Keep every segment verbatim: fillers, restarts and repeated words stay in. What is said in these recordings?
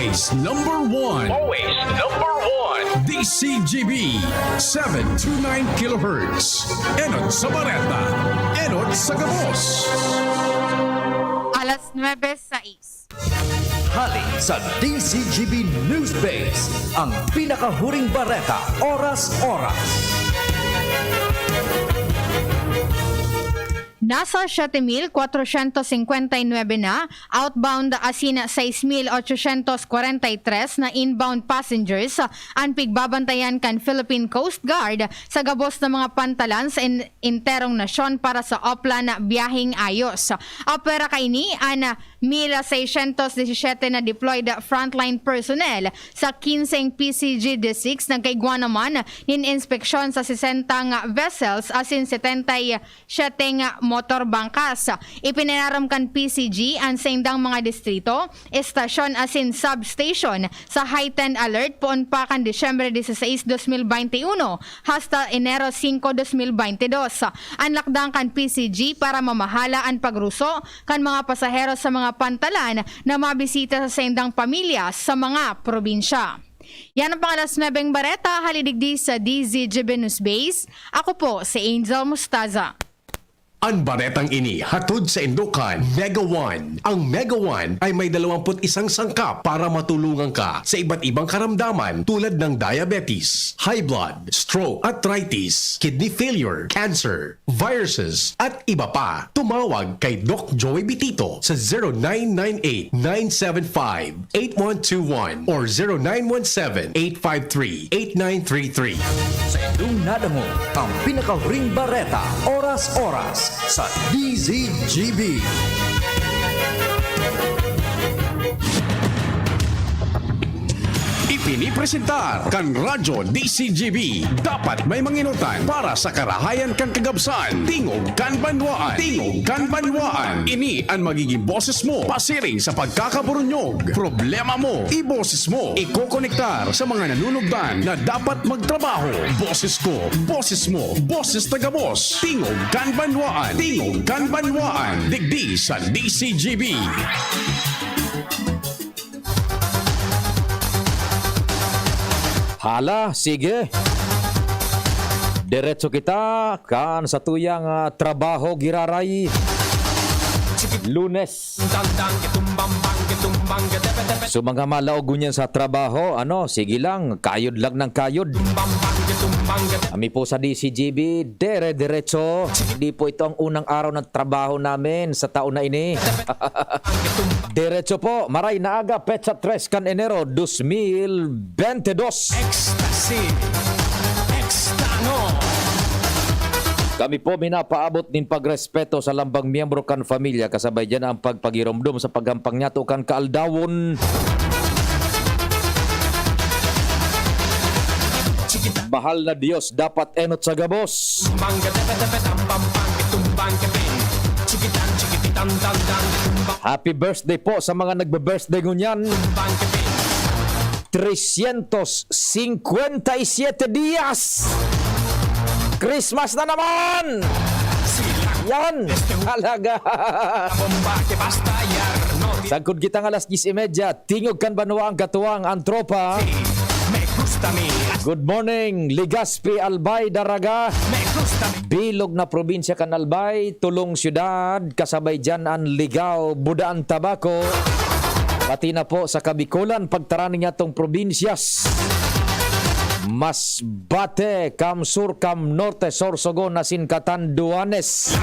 Number one. Always number one. D C G B, seven two nine kilohertz. Enot sa Bareta, enot sa gabos. Alas nuebe sais. Hali sa D C G B News Base, ang pinakahuring bareta, oras-oras. Nasa siete mil kwatrosyentos singkwenta y nuebe na outbound asin sais mil otsosyentos kwarenta y tres na inbound passengers an pigbabantayan kan Philippine Coast Guard sa gabos na mga pantalan sa in-, enterong nasyon para sa oplan na biyaheng ayos. Apwera kaini an mil seiscientos diecisiete na deployed frontline personnel sa kinseng P C G districts nagkaigwa naman nin inspeksyon sa sesenta nga vessels asin setenta y siete nga motor bangkas. Ipinararom kan P C G an saindang mga distrito, estasyon asin substation sa heightened alert poon pa kan Disyembre dieciséis, dos mil beintiuno hasta Enero singko, dos mil baynte dos. An lakdang kan P C G para mamahala an pagruso kan mga pasahero sa mga pantalan na mabisita sa saindang pamilya sa mga probinsya. Yan ang pang-alas nuebeng bareta, hali digdi sa D Z G B News Base. Ako po si Angel Mustaza. An baretang ini hatod saindo kan Mega One. Ang Mega One ay may dalawampu't isang sangkap para matulungan ka sa iba't ibang karamdaman tulad ng diabetes, high blood, stroke, arthritis, kidney failure, cancer, viruses, at iba pa. Tumawag kay Doc Joey Bitito sa zero nine nine eight, nine seven five, eight one two one or zero nine one seven, eight five three, eight nine three three. Sa indong nadangog, ang pinakahuring bareta, oras-oras, sa D Z G B. Ipinipresentar kan Radyo D Z G B. Dapat may manginutan para sa karahayan kan kagabsan. Tingog kan banwaan. Tingog kan banwaan. Ini an magiging boses mo pasiring sa pagkakaburunyog. Problema mo, iboses mo. Ikokonektar sa mga nanunugdan na dapat magtrabaho. Boses ko, boses mo, boses ta gabos. Tingog kan banwaan. Tingog kan banwaan. Digdi sa D Z G B. Hala, sige. Diretso kita kan satuyang, ah, trabaho giraray. Lunes. Sa mga malaog ngunyan sa trabaho, ano, sige lang, kayod lang ng kayod. Kami po sa D Z G B, dire-diretso. Hindi po ito ang unang araw ng trabaho namin sa taon na ini. Diretso po, maray na aga, petsa tres kan Enero, dos mil bente dos. Ecstasy. Extano. Kami po minapaabot nin pagrespeto sa lambang miyembro kan pamilya, kasabay diyan ang pagpagiromdom sa paghampang niyato kan kaaldawon. Mahal na Diyos, dapat enot sa gabos. Happy birthday po sa mga nagbe-birthday ngunyan. Trescientos cincuenta y siete días. Christmas na naman! Yan! Talaga! Sagkod kitang alas diyes y media, Tingog kan Banwaan, katuwang ang tropa. Good morning, Legazpi, Albay, Daraga. Bilog na probinsya kan Albay, Tulong Syudad, kasabay diyan an Ligao, Budaan, Tabaco. Pati na po sa Kabikolan, pagtarani niyatong probinsyas. Masbate, Cam Sur, Cam Norte, Sorsogon, asin Catanduanes.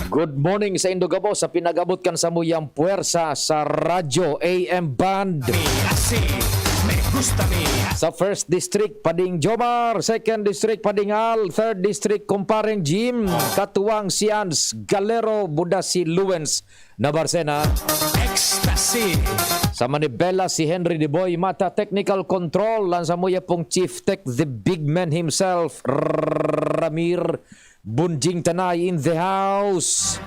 Good morning saindo gabos sa pinag-abot kan samuyang pwersa sa radyo A M band. Sa First District, Pading Jomar. Second District, Pading Al. Third District, Kumpareng Jim. Katuwang si Ans Galero, Budasi Luwens, Nabarcena. Ecstasy. Sa Manibela, si Henry De Boy Mata, technical control. Ang samuya pong Chief Tech, the big man himself, Ramir Bunjing Tanay in the house.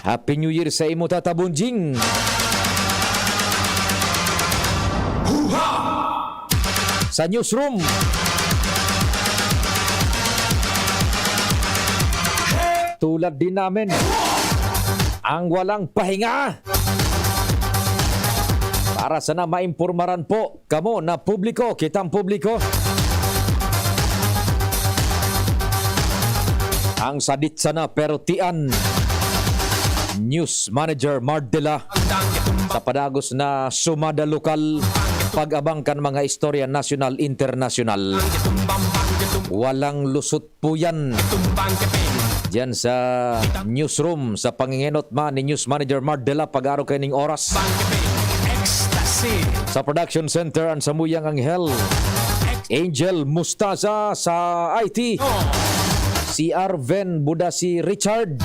Happy New Year sa imo, Tata Bunjing. Sa newsroom. Tulad din namin. ang walang pahinga. Para sana maimpormaran po kamo na publiko, kitang publiko. Ang sadit sana pero tian. News Manager Mardela sa padagos na sumada lokal, pag-abang kan mga istorya nasyonal, internasyonal. Walang lusot po yan. Diyan sa newsroom, sa pangingenot man ni News Manager Mardela, pag-aro kayo ning oras. Sa production center, ang samuyang anghel, Angel Mustaza sa I T. Si Arven Budasi Richard.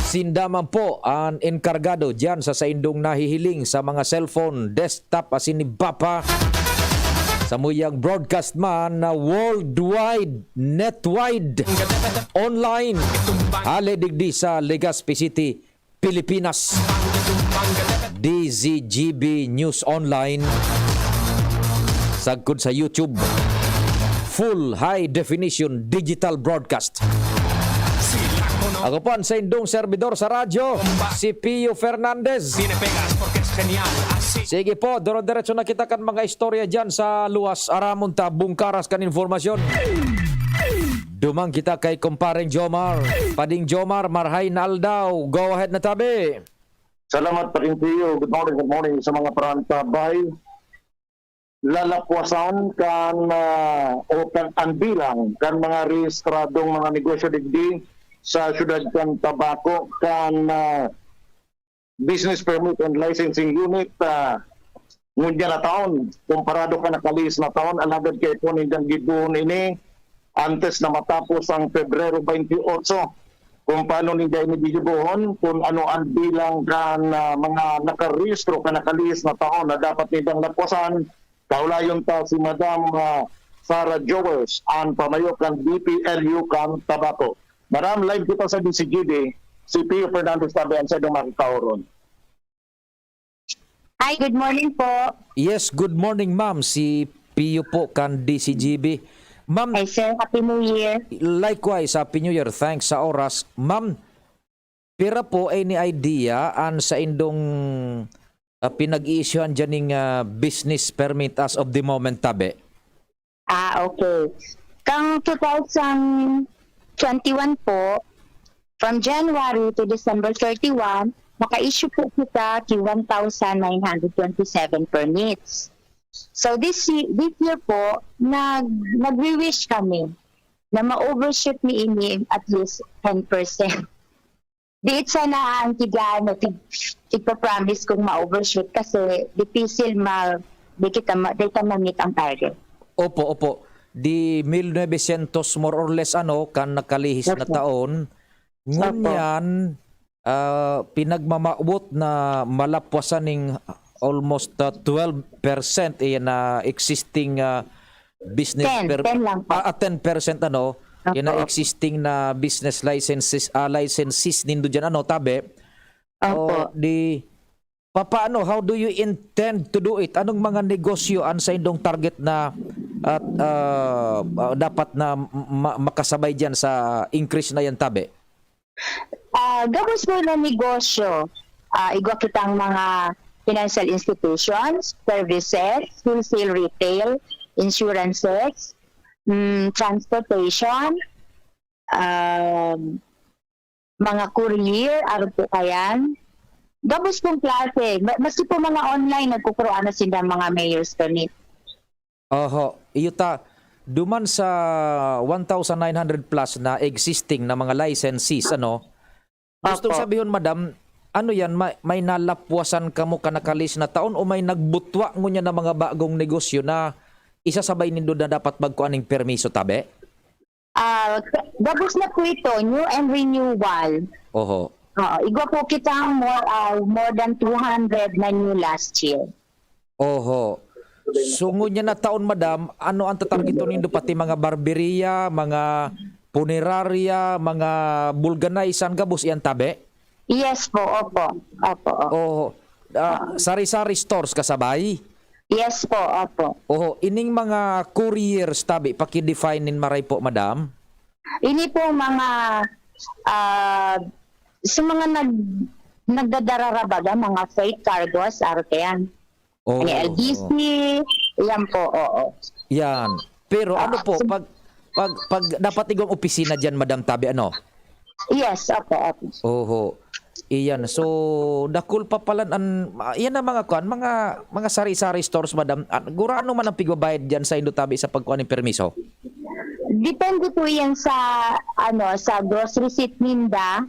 Sinda man po an enkargado diyan sa saindong nahihiling sa mga cellphone, desktop, asin iba pa. Samuyang broadcast man na worldwide, netwide, online. Hale digdi sa Legazpi City, Pilipinas. D Z G B News Online. Sagkod sa YouTube. Full high definition digital broadcast. Ako po ang saindong servidor sa radyo, si Pio Fernandez. Sige po, duro-diretso na kita kan mga istorya dyan sa luwas. Aramon ta, bungkaras kan informasyon. Duman kita kay Kumpareng Jomar. Pading Jomar, marhay na aldaw. Go ahead na tabi. Salamat, Paring Pio. Good morning, good morning sa mga parantabay. Lalapwasan kan, ah, o kan, ang bilang kan mga rehistradong mga negosyo digdi sa siyudad kan Tabaco kan, ah, Business Permit and Licensing Unit, ah, ngunyan na taon, komparado kan nakalihis na taon, alagad kaipuhan nindang gibohon ini antes na matapos ang Pebrero twenty-eight, kung paano ninda ini gigibohon, kung ano ang bilang kan, ah, mga nakarehistro kan nakalihis na taon na dapat nindang lapwasan. Kaulayon ta si Madam, ah, Sarah Jowers, ang pamayo kan D P L U kan Tabaco. Madam, live kita sa D Z G B, si Pio Fernandez tabi ang sa inyong makakaoron. Hi, good morning po. Yes, good morning, ma'am. Si Pio po kan D Z G B. Ma'am, Hi, sir. Happy New Year. Likewise, Happy New Year. Thanks sa oras. Ma'am, pira po any idea an saindong, ah, pinag-i-issuehan dyan ning, ah, business permit as of the moment, tabi? Ah, okay. Kang two thousand twenty-one po, from January to December thirty-one, naka-issue po kita ki one thousand nine hundred twenty-seven permits. So this ye-, this year po, nag-, nagwi-wish kami na ma-overshoot mi ini at least ten percent. Di sana ang kigaan na tig-, tigpa-promise kung ma-overshoot kasi dipisil ma-, di kita ma-, di ta ma-meet ang target. Opo, opo. Di mil novecientos more or less, ano, kan nakalihis na Opo. taon. Opo. Ngunyan, ah, pinagmamawot na malapwasan ning almost, ah, twelve percent iyan na existing, ah, business Ten, per-, ten lang po. ah, ah, ten percent ano, Opo. yan na existing na business licenses, ah, licenses nindo dyan, ano, tabi? Opo. O, di, papaano, how do you intend to do it? Anong mga negosyo ang saindong target na at, ah, ah, dapat na ma-, makasabay dyan sa increase na yan, tabi? Ah, gabos po na negosyo, ah, igwa kitang mga financial institutions, services, wholesale retail, insurances, mm, transportation, um, mga courier, aro po kayan. Gabos pong klase. Ma-, maski po mga online, nagkukuroan na sila mga mayor's permit. Oho, iyo ta, duman sa one thousand nine hundred plus na existing na mga licensees, ano? Gusto Opo. sabihon, madam, ano yan, may, may nalapwasan kamo ka nakalihis na taon o may nagbutwa ngunyan na mga bagong negosyo na isasabay nindo na dapat magkuan ning permiso, tabi? Ah, gabos na po ito, new and renewal. Oho. Oo, igwa po kita ang more, ah, more than two hundred na new last year. Oho. So, ngunyan na taon, madam, ano ang tatargeton nindo? Pati mga barberia, mga punerarya, mga bulganay, san gabos iyan, tabi? Yes po, opo. Opo, opo. Oho. Ah, sari-sari stores kasabay? Yes po, opo. Oho. Ining mga couriers, tabi, paki-define nin maray po, madam? Ini pong mga, ah, Sa mga nag-, nagdadarara baga, mga freight cargos, aro kaiyan. Oo. Mga L B C, yan po, oo. Yan. Pero ano Ah, po, so pag, pag, pag dapat igwang opisina diyan, Madam Tabe, ano? Yes, opo, opo. Oho. Iyan. So, dakul pa palan an, ah, iyan ang mga kuan, mga, mga sari-sari stores, Madam. Ah, gurano man ang pigbabayad diyan sa indo tabi sa pagkuha nin permiso? Depende po yan sa, ano, sa gross receipt ninda.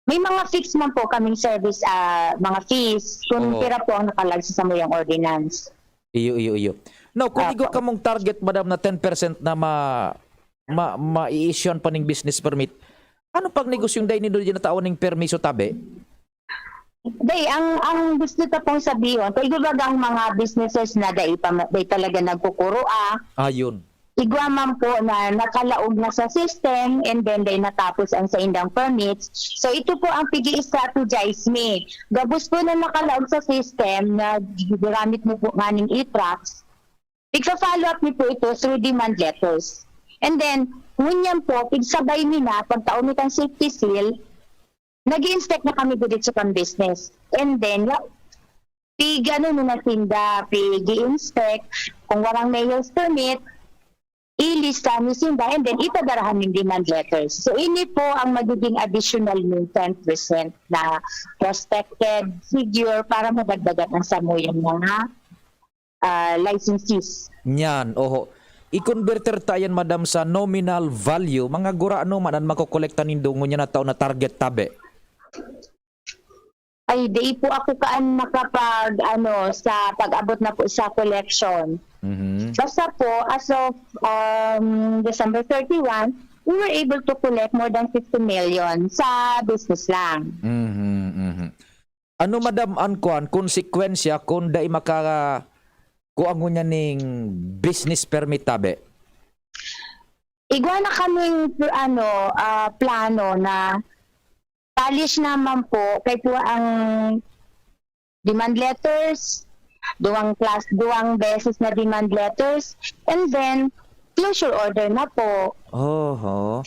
May mga fixed man po kaming service, ah, mga fees, kung Oo. pira po ang nakalag sa samuyang ordinance. Iyo, iyo, iyo. Now, kung Apo. igwa kamong target, madam, na ten percent na ma-, ma-, ma-i-issuean pa ning business permit, ano pang negosyong dai nindo diyan natawan ning permiso tabi? Day, ang, ang gusto ta pong sabihon, kay ibabagang mga businesses na dai pa ma-, dai talaga nagkukuro, ah. Ayun. Igwa man po na nakalaog na sa system and then dai natapos ang saindang permits. So, ito po ang pig-i-strategize mi. Gabos po na nakalaog sa system na ginagamit mo po nganing e-tracks. Igfa-follow up mi po ito through demand letters. And then, ngunyan po, pigsabay mi na, pagtao mi kan safety seal, nag-i-inspect na kami diretso kan business. And then, ya-, tig-ano mi na sinda, pig-i-inspect, kung walang mayor's permit, ilista mi sinda, and then ipadarahan ning demand letters. So, ini po ang magiging additional ning ten percent na prospected figure para madagdagan ang samuyang mga, ah, licensees. Nyan, oho. I-converter ta yan, madam, sa nominal value. Mga gurano man an makokolekta nindo ngunyan na taon na target tabi? Ay, dai po ako kaan makapag, ano, sa pag-abot na po sa collection. Mhm. Basta po, as of, um, December thirty-one, we were able to collect more than fifty million sa business lang. Mhm, mhm. Ano, madam, an kuan, konsekwensya kun dai maka-, kuan ngunyan ning business permit tabi? Igwa na kaming, ano, ah, plano na polish naman po, kay po ang demand letters, duwang klas-, duwang beses na demand letters, and then closure order na po. Oho.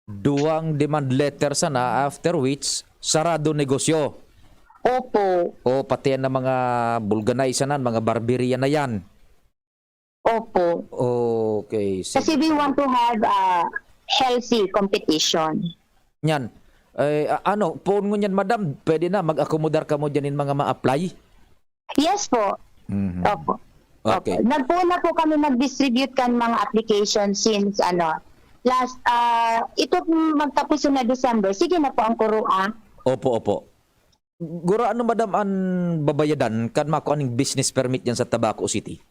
Duwang demand letter sana, after which, sarado negosyo. Opo. O, pati yan na mga bulganay sanan, mga barberia na yan. Opo. Okay, sige. Kasi we want to have a healthy competition. Yan. Eh, a-, ano, poon ngunyan, madam, pwede na mag-akomodar kamo diyan nin mga ma-apply? Yes po. Mhm. Opo. Okay. Opo. Nagpoon na po kami mag-distribute kan mga application since, ano, last, ah, ito pong magtapos na December. Sige na po ang kuro, ah. Opo, opo. Gurano, madam, an babayadan kan makua ning business permit diyan sa Tabaco City?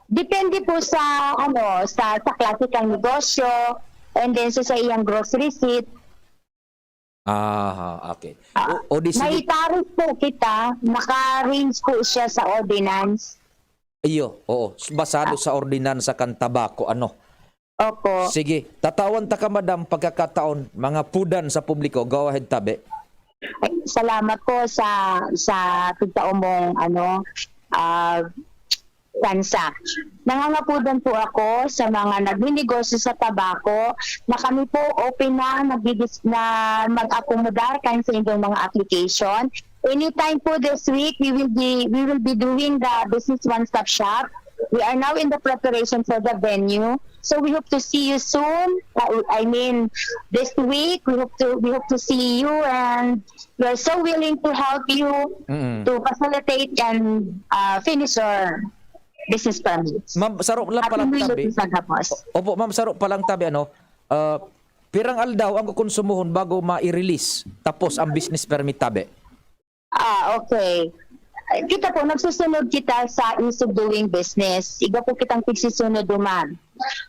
Depende po sa, ano, sa, sa klase kang negosyo, and then sa, sa iyang gross receipt. Aha, okay. Ah, O, o di sige. May tariff po kita, naka-range po siya sa ordinance. Iyo, oo. Basado Ah. sa ordinansa kan tabako, ano? Opo. Sige, tatawan ta ka, madam, pagkakataon, mga pudan sa publiko. Go ahead, tabi. Ay, salamat po sa, sa pagtao mong, ano, ah, tsansa. Nangangapudan po ako sa mga nagninegosyo sa tabako na kami po open na, nagdidis-, na mag-akomodar kan sa inyong mga application. Anytime po this week, we will be, we will be doing the Business One Stop Shop. We are now in the preparation for the venue. So we hope to see you soon. Uh, I mean, this week, we hope to, we hope to see you, and we are so willing to help you Mm. to facilitate and, uh, finish your business permits. Ma'am, saro lang Happy palang New Year tabi. po sa gabos. O-, opo, ma'am, saro palang tabi, ano, ah, pirang aldaw ang kukonsumohon bago ma-release tapos ang business permit tabi? Ah, okay. Ay, kita po, nagsusunod kita sa ease of doing business. Iba po kitang pagsusunod duman.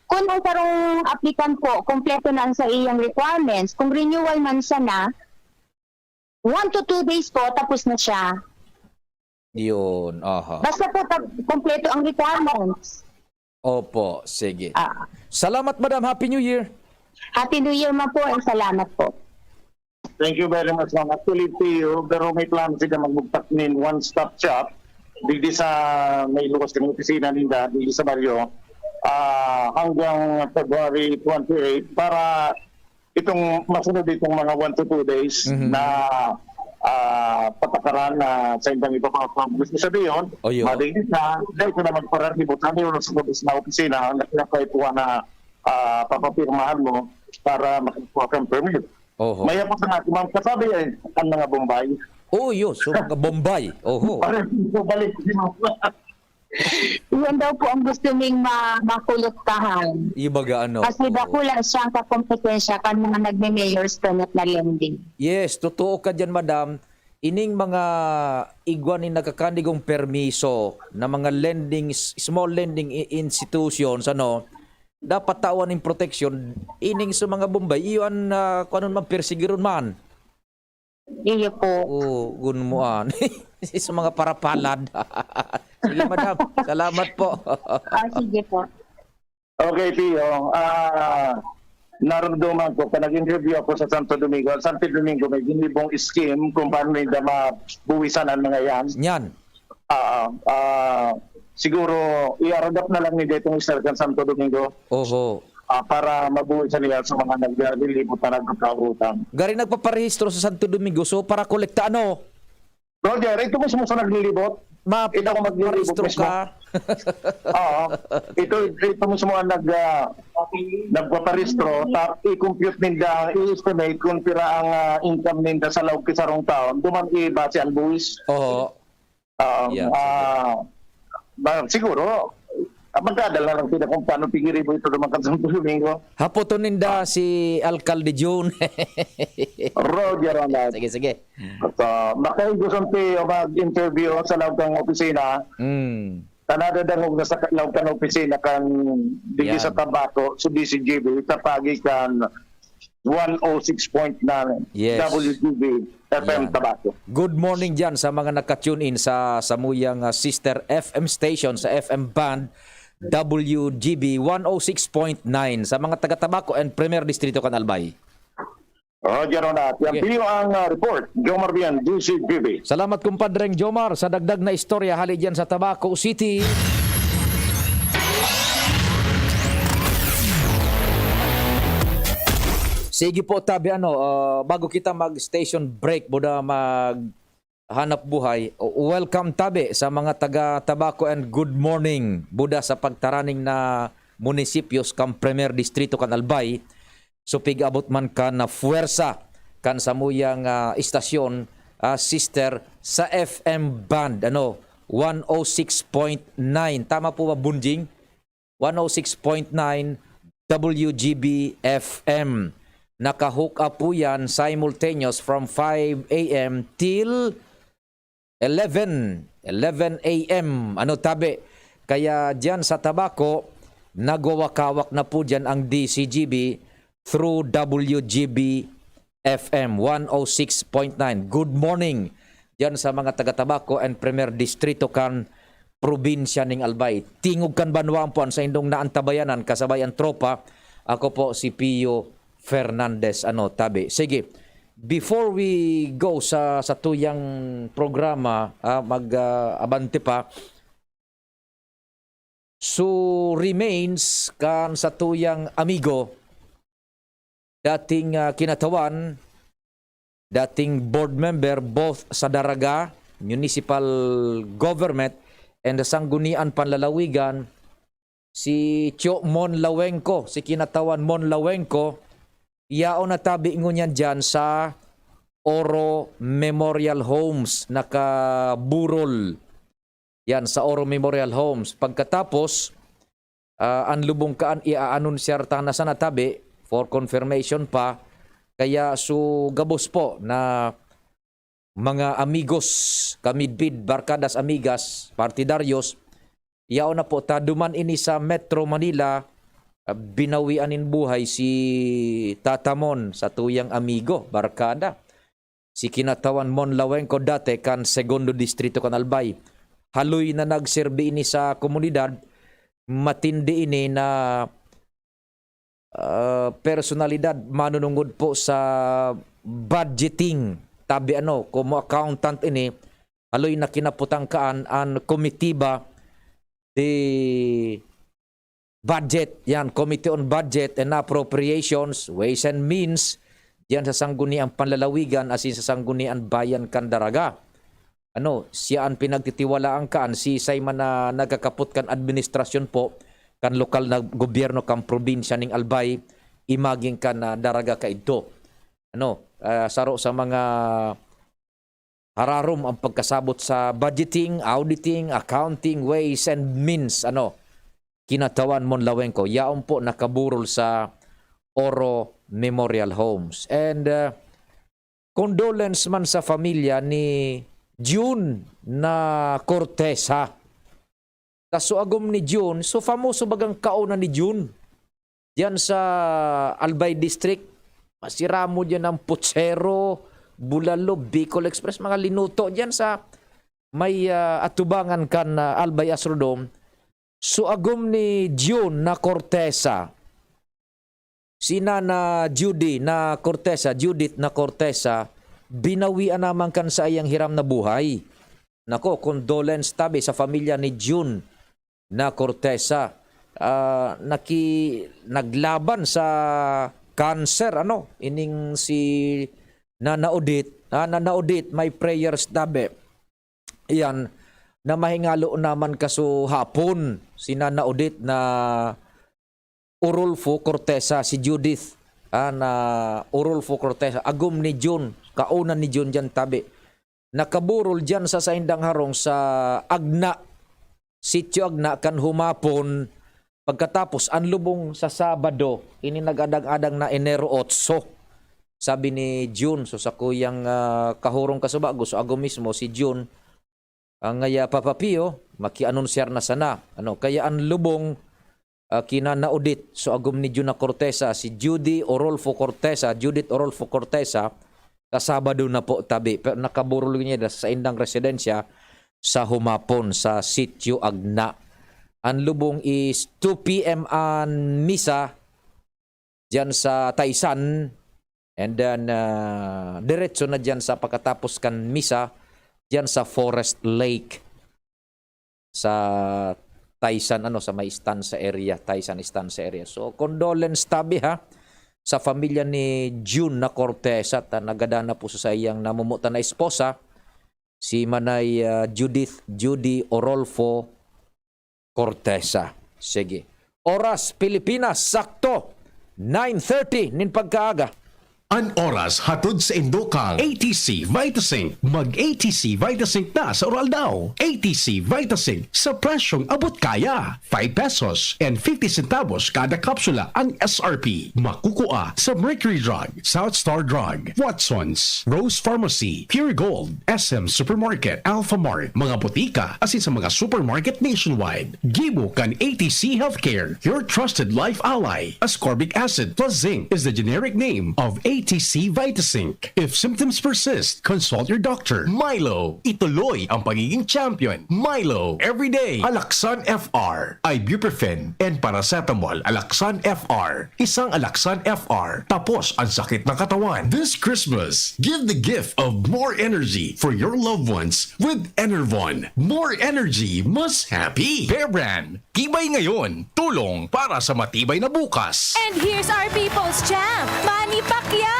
Kung ang sarong applicant po, kompleto na ang sa iyang requirements, kung renewal man siya na, one to two days po, tapos na siya. Yun, aha. Basta po, pag kompleto ang requirements. Opo, sige. Ah. Salamat, madam. Happy New Year. Happy New Year man po, and salamat po. Thank you very much, ma'am. Actually, P O, pero may plano sila magbugtak nin one-stop shop digdi sa may luwas kan opisina ninda, digdi sa baryo, ah, hanggang February twenty-eight para itong masunod itong mga one to two days Mhm. na, ah, patakaran na sa indang ipapaprogress. Ibig sabihin, Oyo. Madali na, dahil ko na magpararibot, ano yun sa labas na opisina, ang nakakaipuan na, ah, papapirmahan mo para makakuha kang permit. Oho. May ako sa nga, ma'am, kasabi eh, ang mga Bombay. Oh, yun. So, mga Bombay. Oho. Parang balik si ma'am. Iyan daw po ang gusto ning ma-, makolektahan. Ibaga ano. Kasi Oo. dakula siyang kakompetensya kan mga nagme-mayor's permit na lending. Yes, totoo ka dyan, madam. Ining mga igwa ni nagkakanigong permiso na mga lending, s-, small lending i-, institutions, ano, dapat tawan ning proteksyon. Ining sa mga Bombay, iyo an, ah, kung ano man, persigiron man. Iyo po. Oo, gunmuan. Sa mga parapalad. Sige, madam. Salamat po. Ah, sige po. Okay, Pio. Ah, naramdaman ko, pag nag-interview ako sa Santo Domingo, Santo Domingo, may ginibong scheme kung paano nila mabuwisan ang mga yan. Yan. Ah, ah, siguro, i-aradap na lang nila itong Eastern Santo Domingo. Oho. Ah, para mabuhay sa nila sa mga naglilibot na nagkakautang. Gari nagpaparehistro sa Santo Domingo, so para kolekta, ano? Roger, ito mismo sa naglilibot. Ma-, Ito ang maglilibot parehistro mismo. ka. Oo. Ito, ito mismo ang nag, ah, nagpaparehistro. Tap, i-compute ninda, i-estimate kung pira ang, ah, income ninda sa laog ki sarong taon. Duman i-base ang buwis. Oo. Um, Yeah, ah, ba, siguro, ah, magkadal na lang sila kung paano tigiribo ito naman kan Santo Domingo. Hapoton ninda Ah. si Alcalde Jun. Roger, Ronald. Sige, sige. At, ah, makahigo sa P O mag-interview sa loob ng opisina. Mm. Tanada dangog na sa loob ng opisina kan digdi Yan. sa Tabaco, sa D C G B, sa pagi kan one oh six point nine Yes. W G B F M Yan. Tabaco. Good morning dyan sa mga naka-tune in sa samuyang, ah, sister F M station sa F M band, W G B one oh six point nine sa mga taga Tabaco and Primer Distrito kan Albay. Roger Ronat. Yan Sige. po ang, ah, report. Jomar Bian, D C G B. Salamat, kumpadreng Jomar, sa dagdag na istorya hali dyan sa Tabaco City. Sige po, tabi, ano, ah, bago kita mag-station break, buda maghanap buhay, o-, welcome, tabi, sa mga taga Tabaco and good morning, buda sa pagtaraning na munisipyos kan Primer Distrito kan Albay, supig abot man kan na fuwersa kan samuyang, ah, istasyon, ah, sister sa F M band, ano, one oh six point nine. Tama po ba, Bunjing? One oh six point nine W G B F M. Naka-hook up po yan simultaneous from five A M till eleven, eleven A M. Ano, tabi? Kaya diyan sa Tabaco, nagwawakawak na po diyan ang D C G B through W G B F M one oh six point nine. Good morning diyan sa mga taga Tabaco and Primer Distrito kan probinsya ning Albay. Tingog kan banwaan po an saindong naantabayanan, kasabay an tropa. Ako po si Pio Fernandez, ano, tabi. Sige, before we go sa, sa tuyang programa, ah, mag, ah, abante pa, so, remains kan sa tuyang amigo, dating, ah, kinatawan, dating board member, both sa Daraga Municipal Government and sa Sanggunian Panlalawigan, si Cho Mon Lawenco, si kinatawan Mon Lawenco, yaon na tabi ngunyan dyan sa Oro Memorial Homes, nakaburol. Yan, sa Oro Memorial Homes. Pagkatapos, ah, an lubong kaan i-aanunsyar ta na sana tabi for confirmation pa. Kaya so gabos po na mga amigos, kamidbid, barkadas, amigas, partidaryos, yaon na po ta duman ini sa Metro Manila, ah, binawian nin buhay si Tata Mon, sa tuyang amigo, barkada. Si kinatawan Mon Lawenco dati kan Segundo Distrito kan Albay. Haloy na nagserbi ini sa komunidad, matindi ini na, ah, personalidad manunungod po sa budgeting. Tabi ano, komo accountant ini, haloy na kinaputangkaan an komitiba de budget, yan, Committee on Budget and Appropriations, Ways and Means, diyan sa Sangguniang Panlalawigan asin sa Sangguniang Bayan kan Daraga. Ano, siya an pinagtitiwalaan kan siisay man na nagkakapot kan administrasyon po kan lokal na gobyerno kan probinsya ning Albay, imaging kan, ah, Daraga kaidto. Ano, ah, saro sa mga hararom ang pagkasabot sa budgeting, auditing, accounting, ways and means, ano, kinatawan mon lawengko. Yaon po nakaburol sa Oro Memorial Homes. And, ah, condolence man sa pamilya ni June na Cortesa. Kaso agom ni June, so famoso bagang kauna ni June. Diyan sa Albay District, masiramo diyan ang putsero, bulalo, Bicol Express, mga linuto diyan sa may, ah, atubangan kan, ah, Albay Astrodome. So agom ni June na Cortesa, si Nana Judy na Cortesa, Judith na Cortesa, binawian naman kan saiyang hiram na buhay. Nako, condolence tabi sa pamilya ni June na Cortesa. Ah, naki-, naglaban sa cancer, ano, ining si Nana Odette. Ah, Nana Odette, may prayers tabi. Iyan, na mahingalo naman kaso hapon si Nana Odette na Orolfo Cortesa, si Judith, ah, na Orolfo Cortesa, agom ni June, kauna ni June diyan tabi. Nakaburol diyan sa saindang harong sa Agna, Sitio Agna, kan humapon. Pagkatapos, ang lubong sa Sabado, ini nag-adang-adang na Enero otso. Sabi ni June, so sa kuyang, ah, kahurong kasubago, so ago mismo, si June, ang ngaya Papa Pio, makianunsyar na sana. Ano, kaya ang lubong, ah, kinanaudit, so agom ni Juna Cortesa, si Judy Orolfo Cortesa, Judith Orolfo Cortesa, kasabado na po tabi. Pero nakaburol niya sa indang residensya sa humapon sa Sitio Agna. Ang lubong is two P M an misa diyan sa Taisan. And then, ah, diretso na diyan sa pagkatapos kan misa, diyan sa Forest Lake, sa Taisan, ano, sa may Stanza area, Taisan Stanza area. So, condolence tabi, ha, sa pamilya ni June na Cortez at, ah, nagada na po sa saiyang namumutan na esposa, si Manay, ah, Judith, Judy Orolfo Cortesa. Sige. Oras Pilipinas, sakto, nine thirty nin pagkaaga. An oras hatod sa indo kang A T C Vitazinc. Mag A T C Vitazinc na sa Uraldaw. A T C Vitazinc sa presyong abot kaya. Five pesos and fifty centavos kada kapsula ang S R P. Makukua sa Mercury Drug, South Star Drug, Watsons, Rose Pharmacy, Pure Gold, S M Supermarket, Alphamart, mga botika, asin sa mga supermarket nationwide. Gibo kan A T C Healthcare, your trusted life ally. Ascorbic acid plus zinc is the generic name of A T C Vitazinc. If symptoms persist, consult your doctor. Milo, ituloy ang pagiging champion. Milo, everyday. Alaxan F R, ibuprofen, and paracetamol. Alaxan F R. Isang Alaxan F R. Tapos ang sakit ng katawan. This Christmas, give the gift of more energy for your loved ones with Enervon. More energy, mas happy. Bear Brand, tibay ngayon, tulong para sa matibay na bukas. And here's our people's champ, Manny Pacquiao!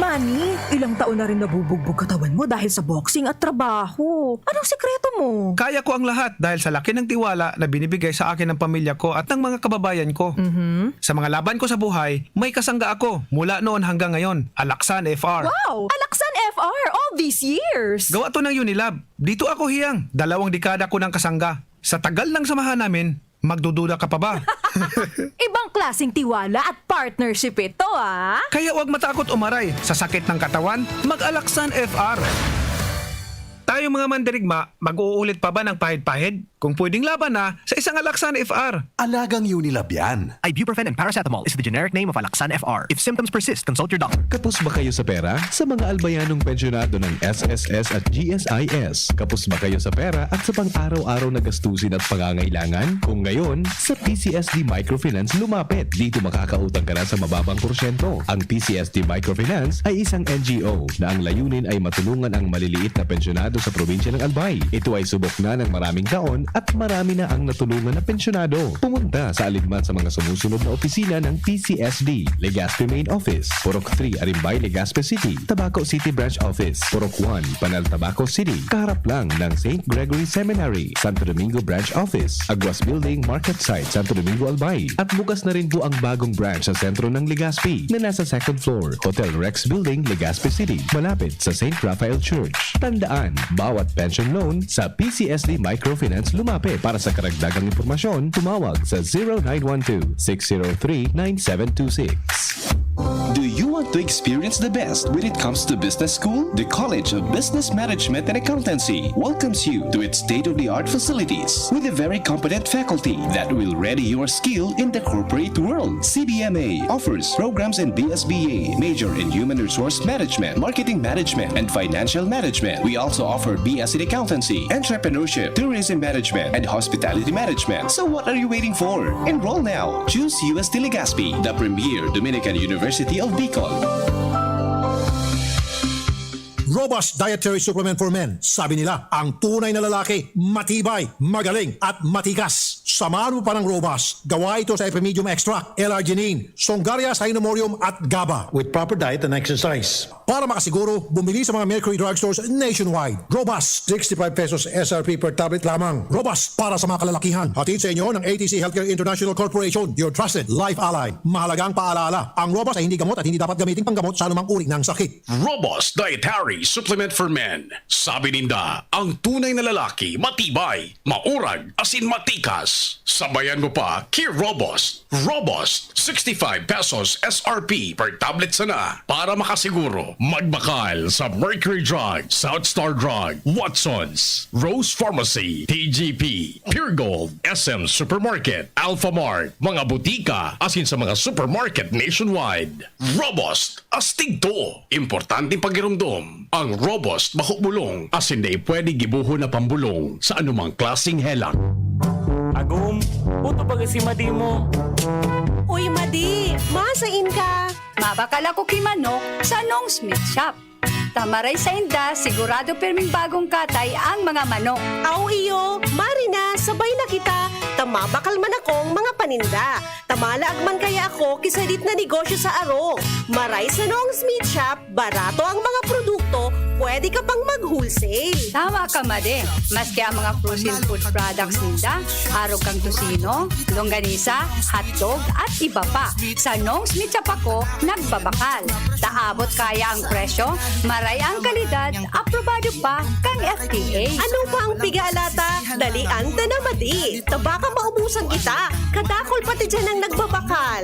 Manny, ilang taon na rin nabubugbog katawan mo dahil sa boxing at trabaho. Anong sikreto mo? Kaya ko ang lahat dahil sa laki ng tiwala na binibigay sa akin ng pamilya ko at ng mga kababayan ko. Sa mga laban ko sa buhay, may kasangga ako mula noon hanggang ngayon. Alaxan F R. Wow! Alaxan F R all these years! Gawa to ng Unilab. Dito ako hiyang. Dalawang dekada ko ng kasangga. Sa tagal ng samahan namin, magdududa ka pa ba? Ibang klaseng tiwala at partnership ito, ah! Kaya huwag matakot umaray sa sakit ng katawan, mag-Alaxan F R. Tayong mga mandirigma, mag-uulit pa ba ng pahid-pahid? Kung pwedeng laban na sa isang Alaxan F R. Alagang Unilab yan. Ibuprofen and paracetamol is the generic name of Alaxan F R. If symptoms persist, consult your doctor. Kapos ba kayo sa pera? Sa mga albayanong pensyonado ng S S S at G S I S, kapos ba kayo sa pera at sa pang-araw-araw na gastusin at pangangailangan? Kung ngayon, sa P C S D Microfinance lumapit. Dito makakautang ka na sa mababang porsyento. Ang P C S D Microfinance ay isang N G O na ang layunin ay matulungan ang maliliit na pensyonado sa probinsya ng Albay. Ito ay subok na ng maraming taon At marami na ang natulungan na pensyonado. Pumunta sa alinman sa mga sumusunod na opisina ng P C S D, Legazpi Main Office, Purok three, Arimbay, Legazpi City, Tabaco City Branch Office, Purok one, Panal, Tabaco City, kaharap lang ng Saint Gregory Seminary, Santo Domingo Branch Office, Aguas Building, Market Site, Santo Domingo, Albay. At bukas na rin po ang bagong branch sa sentro ng Legazpi na nasa second floor, Hotel Rex Building, Legazpi City, malapit sa Saint Raphael Church. Tandaan, bawat pension loan sa P C S D Microfinance Lumape. Para sa karagdagang impormasyon, tumawag sa zero nine one two, six zero three, nine seven two six. Do you want to experience the best when it comes to business school? The College of Business Management and Accountancy welcomes you to its state-of-the-art facilities with a very competent faculty that will ready your skill in the corporate world. C B M A offers programs in B S B A, major in human resource management, marketing management, and financial management. We also offer B S in accountancy, entrepreneurship, tourism management, and hospitality management. So what are you waiting for? Enroll now. Choose U S T Legazpi, the premier Dominican University of Bicol. Robust Dietary Supplement for Men. Sabi nila, ang tunay na lalaki, matibay, magaling, at matikas. Samahan mo pa ng Robust. Gawa ito sa Epimedium Extract, L-arginine, Songaria Cynomorium, at gaba. With proper diet and exercise. Para makasiguro, bumili sa mga Mercury Drugstores nationwide. Robust, sixty-five pesos S R P per tablet lamang. Robust, para sa mga kalalakihan. Hatid sa inyo ng A T C Healthcare International Corporation, your trusted life ally. Mahalagang paalala, ang Robust ay hindi gamot at hindi dapat gamitin panggamot sa anumang uri ng sakit. Robust Dietary Supplement for Men. Sabi ninda, ang tunay na lalaki, matibay, maurag, asin matikas. Sabayan mo pa ki Robust. Robust, sixty-five pesos S R P per tablet sana. Para makasiguro, magbakal sa Mercury Drug, South Star Drug, Watsons, Rose Pharmacy, T G P, Pure Gold, S M Supermarket, Alphamart, mga butika, asin sa mga supermarket nationwide. Robust, astig to! Importanteng pagiromdom, ang Robust bako bulong, asin dai pwede gibohon na pambulong sa anumang klaseng helang. Agom, uto baga si Madi mo. Uy, Madi! Masain ka? Mabakal ako ki manok sa Nong Smith Shop. Ta maray sainda, sigurado pirming bagong katay ang mga manok. Aw iyo, Marina, sabay na kita, ta mabakal man akong mga paninda. Ta malaag man kaya ako ki sadit na negosyo sa arog. Maray sa Nong Smith Shop, barato ang mga produkto, pwede ka pang mag-wholesale. Tama ka, Madi. Maski ang mga frozen food products ninda, arog kan tocino, longganisa, hotdog, at iba pa. Sa Nong Smith Shop ako nagbabakal. Ta abot kaya ang presyo, maray ang kalidad, aprobado pa kan F D A. Ano pa ang pigala ta? Dalian ta na, Madi. Ta baka maubusan kita. Kadakul pati diyan ang nagbabakal.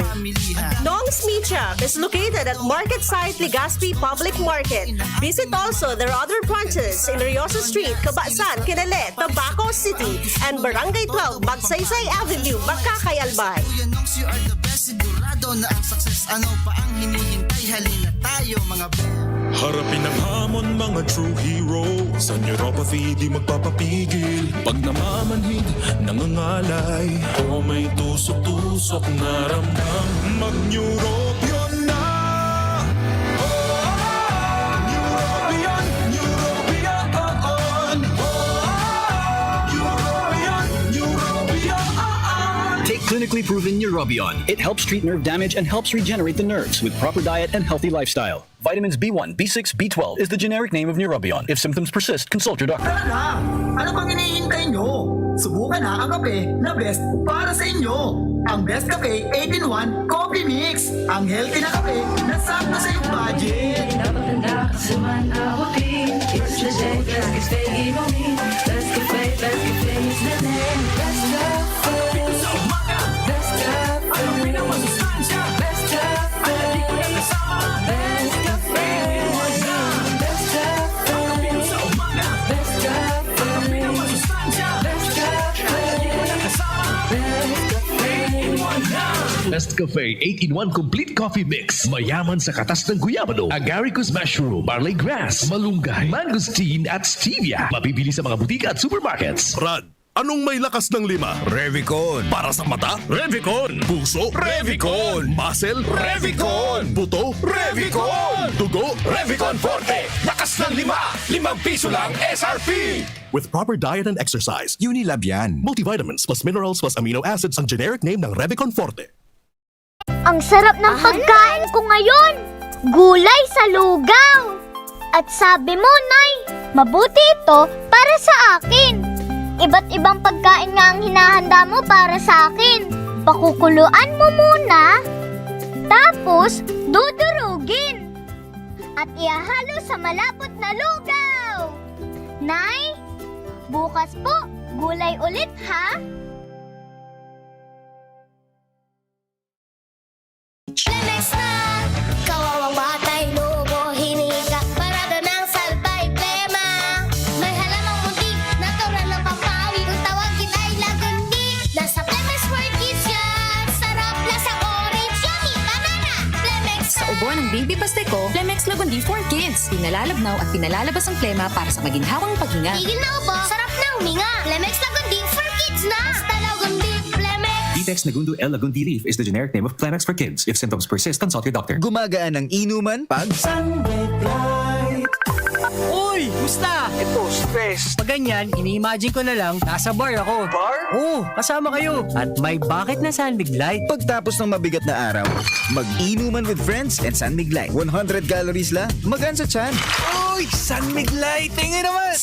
Nong Smith Shop is located at Market Site Legazpi Public Market. Visit also their other branches in Riosa Street, Cabasan, Quinale, Tabaco City, and Barangay twelve, Magsaysay Avenue, Bacacay, Albay. Kuya Nongs, you are the best. Sigurado na ang success. Ano pa ang hinihintay? Halina tayo, mga best. Harapin ang hamon, mga true hero. Sa neuropathy, di magpapapigil. Pag namamanhid, nangangalay, o may tusok-tusok na ramdam, mag-Neurobion na! Oh, Neurobion, Neurobion, oh, oh. Neurobion, Neurobion, oh, oh. Take clinically proven Neurobion. It helps treat nerve damage and helps regenerate the nerves with proper diet and healthy lifestyle. Vitamins B one, B six, B twelve is the generic name of Neurobion. If symptoms persist, consult your doctor. Tara na! Ano pang hinihintay nyo? Subukan na ang kape na best para sa inyo. Ang Best Cafe eight-in-one Coffee Mix. Ang healthy na kape na sakto sa iyong budget. Napaganda, kasama na abutin. It's the day, Best Cafe, inumin. Best Cafe, Best Cafe is the name. Best Cafe. Best Cafe. Best Cafe. Best Cafe. Best Cafe. Best Cafe. Best Cafe. Best Cafe eight-in-one Complete Coffee Mix. Mayaman sa katas ng guyabano, agaricus mushroom, barley grass, malunggay, mangosteen at stevia. Mabibili sa mga butika at supermarkets. Brad, Anong may lakas ng lima? Revicon. Para sa mata? Revicon. Puso? Revicon. Muscle? Revicon. Buto? Revicon. Dugo? Revicon Forte. Lakas ng lima. Limang piso lang S R P. With proper diet and exercise, Unilab yan. Multivitamins plus minerals plus amino acids ang generic name ng Revicon Forte. Ang sarap ng pagkain ko ngayon! Gulay sa lugaw! At sabi mo, Nay, mabuti ito para sa akin. Iba't ibang pagkain nga ang hinahanda mo para sa akin. Pakukuluan mo muna, tapos dudurugin. At ihahalo sa malapot na lugaw. Nay, bukas po, gulay ulit ha? Flemex na! Kawawang batay, lobo, hinika. Parado ng salbay, plema. May halamang muntik, natural ng pampawi. Kung tawagin ay lagundi. Nasa Flemex for Kids yan. Sarap, lasang orange, yummy, banana. Flemex Sa ubo ng Baby Pasteco, Flemex Lagundi for Kids. Pinalalabnaw at pinalalabas ang plema para sa maginhawang paghinga. Tigil na ubo, sarap na huminga. Flemex Lagundi for Kids na. Basta Lagundi, Flemex. Vitex Nagundo L Lagundi leaf is the generic name of Flemex for kids. If symptoms persist, consult your doctor. Gumagaan ang inuman pag Sunbed Light. Uy! Musta? Ito, stress. Pag ganyan, ini-imagine ko na lang, nasa bar ako. Bar? Oo, kasama kayo. At may bucket na San Mig Light. Pagtapos ng mabigat na araw, mag-inuman with friends and San Mig Light. one hundred calories lang, magaan sa tiyan. Uy! San Mig Light! Tingin naman!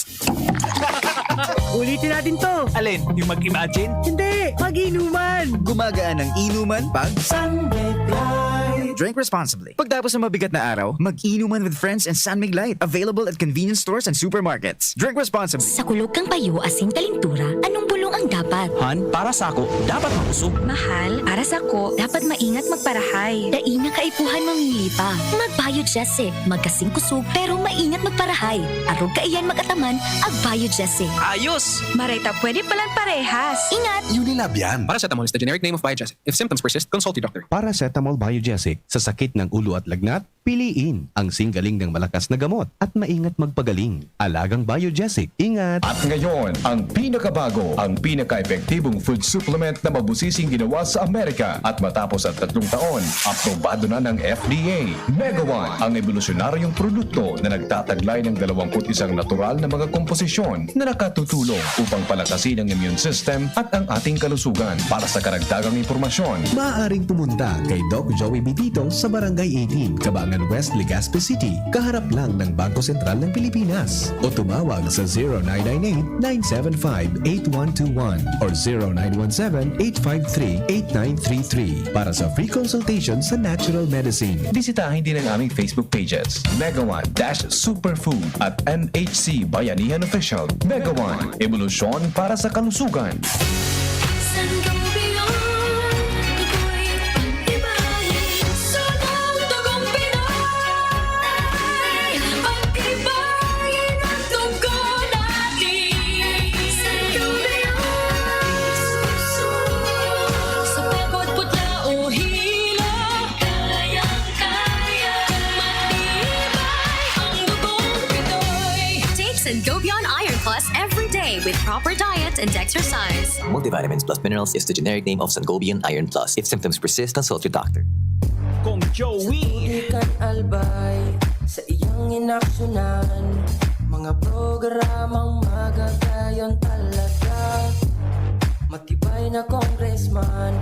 Ulitin natin to. Alin? Yung mag-imagine? Hindi, mag-inuman. Gumagaan ang inuman pag Sunbed Light. Drink responsibly. Pagtapos ng mabigat na araw, mag-inuman with friends and San Mig Light. Available at convenience stores and supermarkets. Drink responsibly. Sa kulog kan payo asin kalentura, anong bulong ang dapat? Han, para sako, dapat mabusog. Mahal, para sako, dapat maingat magparahay. Dai na kaipuhan mamili pa. Mag-Biogesic, magkasing kusog pero maingat magparahay. Arog kaiyan mag-ataman, ag-Biogesic. Ayos! Maray ta pwede palan parehas. Ingat! Unilab yan. Paracetamol is the generic name of Biogesic. If symptoms persist, consult your doctor. Paracetamol Biogesic. Sa sakit ng ulo at lagnat, piliin ang singgaling ng malakas na gamot at maingat magpagaling. Alagang Biogesic. Ingat! At ngayon, ang pinakabago, ang pinaka-epektibong food supplement na mabusising ginawa sa Amerika. At matapos ang tatlong taon, aprobado na ng F D A. Mega One, ang ebolusyonaryong produkto na nagtataglay ng dalawang put isang natural na mga komposisyon na nakatutulong upang palakasin ang immune system at ang ating kalusugan. Para sa karagdagang impormasyon, Maaaring pumunta kay Doc Joey Bitito sa Barangay eighteen, Cabangan West, Legazpi City, kaharap lang ng Bangko Sentral ng Pilipinas. O tumawag sa zero nine nine eight, nine seven five, eight one two one or zero nine one seven, eight five three, eight nine three three para sa free consultation sa natural medicine. Bisitahin din ang aming Facebook pages, Mega One dash Superfood at M H C Bayanihan Official. Mega One, ebolusyon para sa kalusugan. Sangobion, ako'y pag-ibahin sa mga dugong Pinoy. Pag-ibahin ang dugo natin. Sangobion, sa pagod, putla o hilo, kayang-kaya kung matibay ang dugong Pinoy. Take Sangobion Iron Plus every day with proper diet and exercise. Multivitamins plus minerals is the generic name of Sangobion Iron Plus. If symptoms persist, consult your doctor. Kong Joey. Di kan albay sa iyang inaksyonan. Mga programang magagayon talaga. Matibay na congressman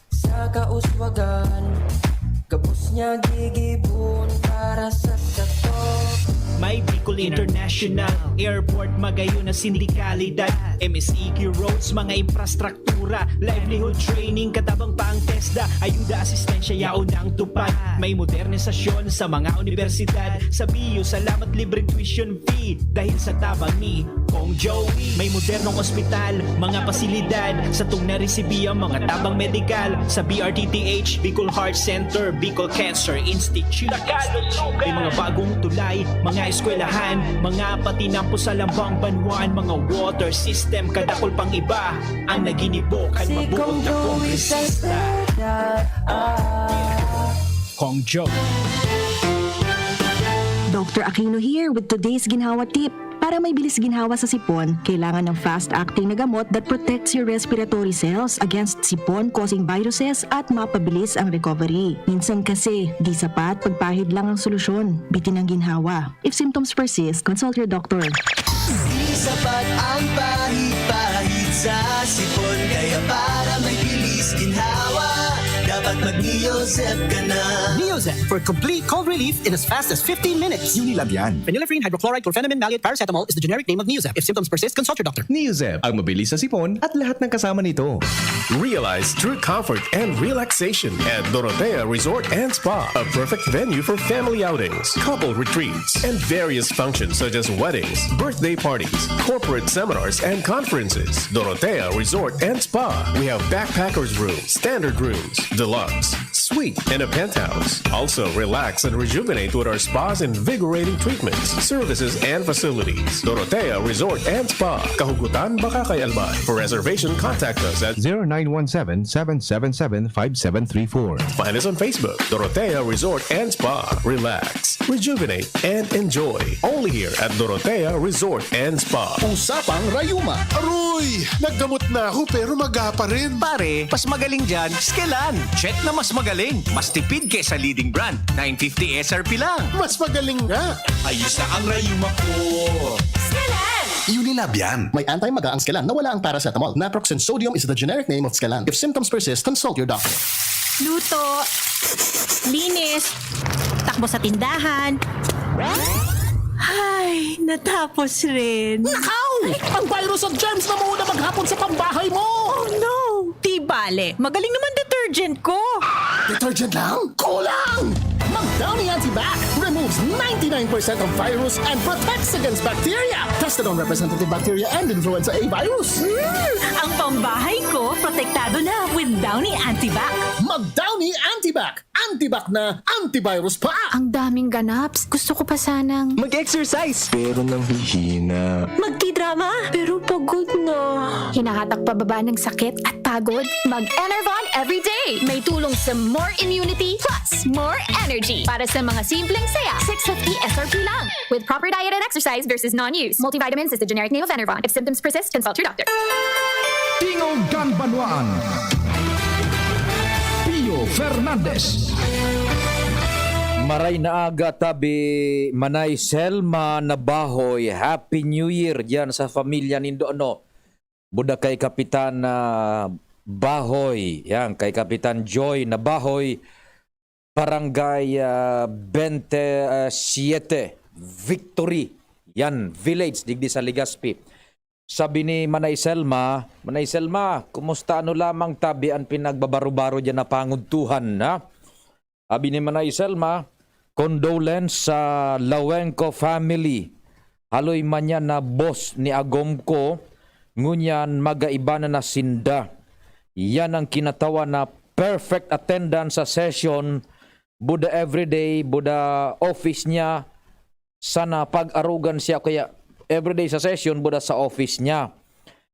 sa kauswagan. Gabos niya gigibon para sa sato. May Bicol International Airport, magayon na sindikalidad, M S E Q roads, mga infrastruktura, livelihood training, katabang pa ang TESDA, ayuda, asistensya, yaon ang tupad. May modernisasyon sa mga universidad, sa B U, salamat libreng tuition fee, dahil sa tabang ni Kong Joey. May modernong ospital, mga pasilidad, satong naresibi ang mga tabang medikal, sa B R T T H, Bicol Heart Center, Bicol Cancer Institute. May mga bagong tulay, mga eskwelahan, mga patinampo sa lambang banwaan, mga water system, kadakol pang iba ang naginibo kan mabuot na kongresista. Kong Joey. Doctor Aquino here with today's Ginhawa Tip. Para may bilis ginhawa sa sipon, kailangan ng fast-acting na gamot that protects your respiratory cells against sipon-causing viruses at mapabilis ang recovery. Minsan kasi, di sapat pagpahid lang ang solusyon. Bitin ang ginhawa. If symptoms persist, consult your doctor. Di sapat ang pahid-pahid sa sipon. Kaya para may bilis ginhawa, dapat mag-Neozep ka na. Neozep for complete cold relief in as fast as fifteen minutes. Unilab yan. Phenylephrine hydrochloride chlorphenamine maleate paracetamol is the generic name of Neozep. If symptoms persist, consult your doctor. Neozep, ang mabilis sa sipon at lahat ng kasama nito. Realize true comfort and relaxation at Dorotea Resort and Spa, a perfect venue for family outings, couple retreats, and various functions such as weddings, birthday parties, corporate seminars, and conferences. Dorotea Resort and Spa. We have backpackers room, standard rooms, deluxe, suite, and a penthouse. Also, relax and rejuvenate with our spa's invigorating treatments, services, and facilities. Dorotea Resort and Spa, Kahugutan, Bacacay, Albay. For reservation, contact us at zero nine one seven, seven seven seven, five seven three four. Find us on Facebook, Dorotea Resort and Spa. Relax, rejuvenate, and enjoy. Only here at Dorotea Resort and Spa. Usapang Rayuma. Aroy! Naggamot na ako pero maga pa rin. Pare, mas magaling dyan, Skelan. Check na mas magaling. Mas tipid kesa leading brand. nine fifty S R P lang. Mas magaling nga. Ayos na ang rayuma ko. Unilab yan. May anti-maga ang Skelan na wala ang paracetamol. Naproxen sodium is the generic name of Skelan. If symptoms persist, consult your doctor. Luto, linis, takbo sa tindahan. Ay, natapos rin. Nakaw! Ang virus at germs na muna maghapon sa pambahay mo! Oh no! Di bale, magaling naman detergent ko. Detergent lang? Kulang! Mag-Downy Antibac removes ninety-nine percent of virus and protects against bacteria. Tested on representative bacteria and influenza A virus. Hmm, ang pambahay ko protektado na with Downy Antibac. Mag-Downy Antibac! Antibac na, antivirus pa! Ang daming ganaps. Gusto ko pa sanang Mag-exercise! Pero nanghihina. Magtidrama, pero pagod na. Hinahatak pababa ng sakit at pagod? Mag-Enervon everyday. May tulong sa more immunity plus more energy. Para sa mga simpleng saya, six fifty S R P lang. With proper diet and exercise versus non-use. Multivitamins is the generic name of Enervon. If symptoms persist, consult your doctor. Tingog kan Banwaan. Pio Fernandez. Maray na aga, tabi, Manay Selma Nabahoy. Happy New Year diyan sa pamilya nindo, ano? Buda kay Kapitan, ah, Bahoy. Yan, kay Kapitan Joy Nabahoy. Barangay, ah, twenty-seven, Victory. Yan, Village, digdi sa Legazpi. Sabi ni Manay Selma, "Manay Selma, kumusta ano lamang tabi an pinagbabaro-baro diyan na pangudtuhan, ha?" Abi ni Manay Selma, "Condolence sa Lawenco family. Haloy man yan na boss ni agom ko, ngunyan magaiba na na sinda. Yan ang kinatawan na perfect attendance sa session, buda everyday, buda office niya, sana pag-arugan siya, kaya everyday sa session, buda sa office niya.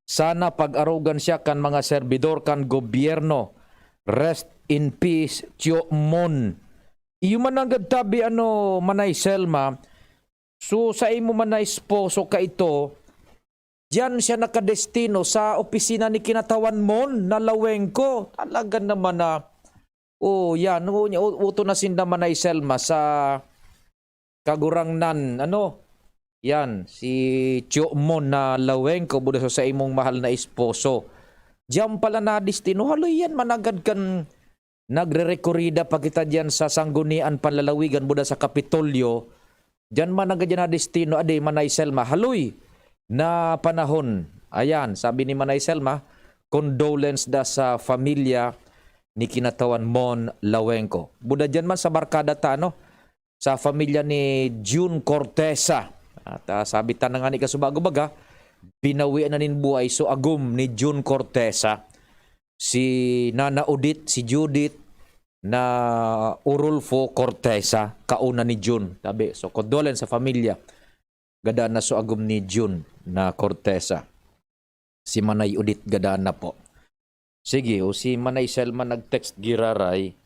Sana pag-arugan siya kan mga serbidor kan gobyerno. Rest in peace, Tio Mon." Iyo man nanggad tabi, ano, Manay Selma. So, sa imo man na esposo ka ito, diyan siya nakadestino sa opisina ni Kinatawan Mon na Lawenco. Talaga naman na, oh, yan. Oh, uto na sinda, Manay Selma, sa Kagurangnan, ano, yan, si Tio Mon na Lawenco, buda sa imong mahal na esposo. Diyan pala na destino. Haloy, yan, managad kan nagre-rekorida pa kita diyan sa Sanggunian Panlalawigan, buda sa Kapitolyo. Diyan managad yan na destino, adi, Manay Selma. Haloy na panahon. Ayan, sabi ni Manay Selma, condolence da sa familia ni Kinatawan Mon Lawenco. Buda diyan man sa barkada ta, ano? Sa familia ni June Cortesa. At, ah, sabi ta na nga ni kasubago baga, binawian na nin buhay so agom ni June Cortesa. Si Nana Odit, si Judith, na Urulfo Cortesa, kauna ni June. Tabi, so condolence sa familia. Gadan na so agom ni June na Cortesa. Si Manay Odit gadan na po. Sige, o si Manay Selma nag-text giraray.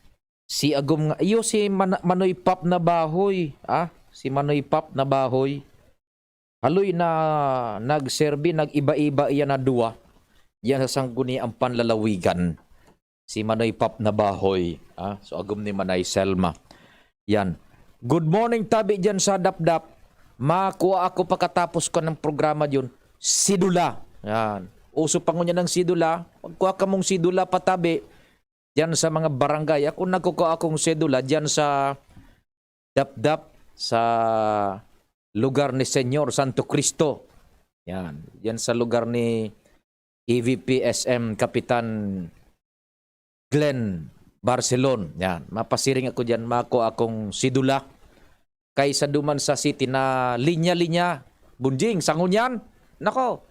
Si agom nga, iyo si Man-, Manoy Pap na Bahoy, ah? Si Manoy Pap na Bahoy. Haloy na nagserbi, nag-iba-iba iyan na duwa. Yan sa Sangguniang Panlalawigan. Si Manoy Pap Nabahoy, ah, so agom ni Manay Selma. Yan. Good morning, tabi dyan sa Dapdap. Makua ako pakatapos ko ng programa yun. Sidula. Yan. Uso pa ngunyan ng sidula. Magkuha ka mong sidula patabi dyan sa mga barangay. Ako nagkukuha akong sidula dyan sa Dapdap, sa lugar ni Señor Santo Cristo. Yan. Yan sa lugar ni E V P S M Kapitan Glenn Barcelon. Yan. Mapasiring ako dyan. Mako akong sidula. Kaysa duman sa city na linya-linya. Bunjing, sa ngunyan. Nako.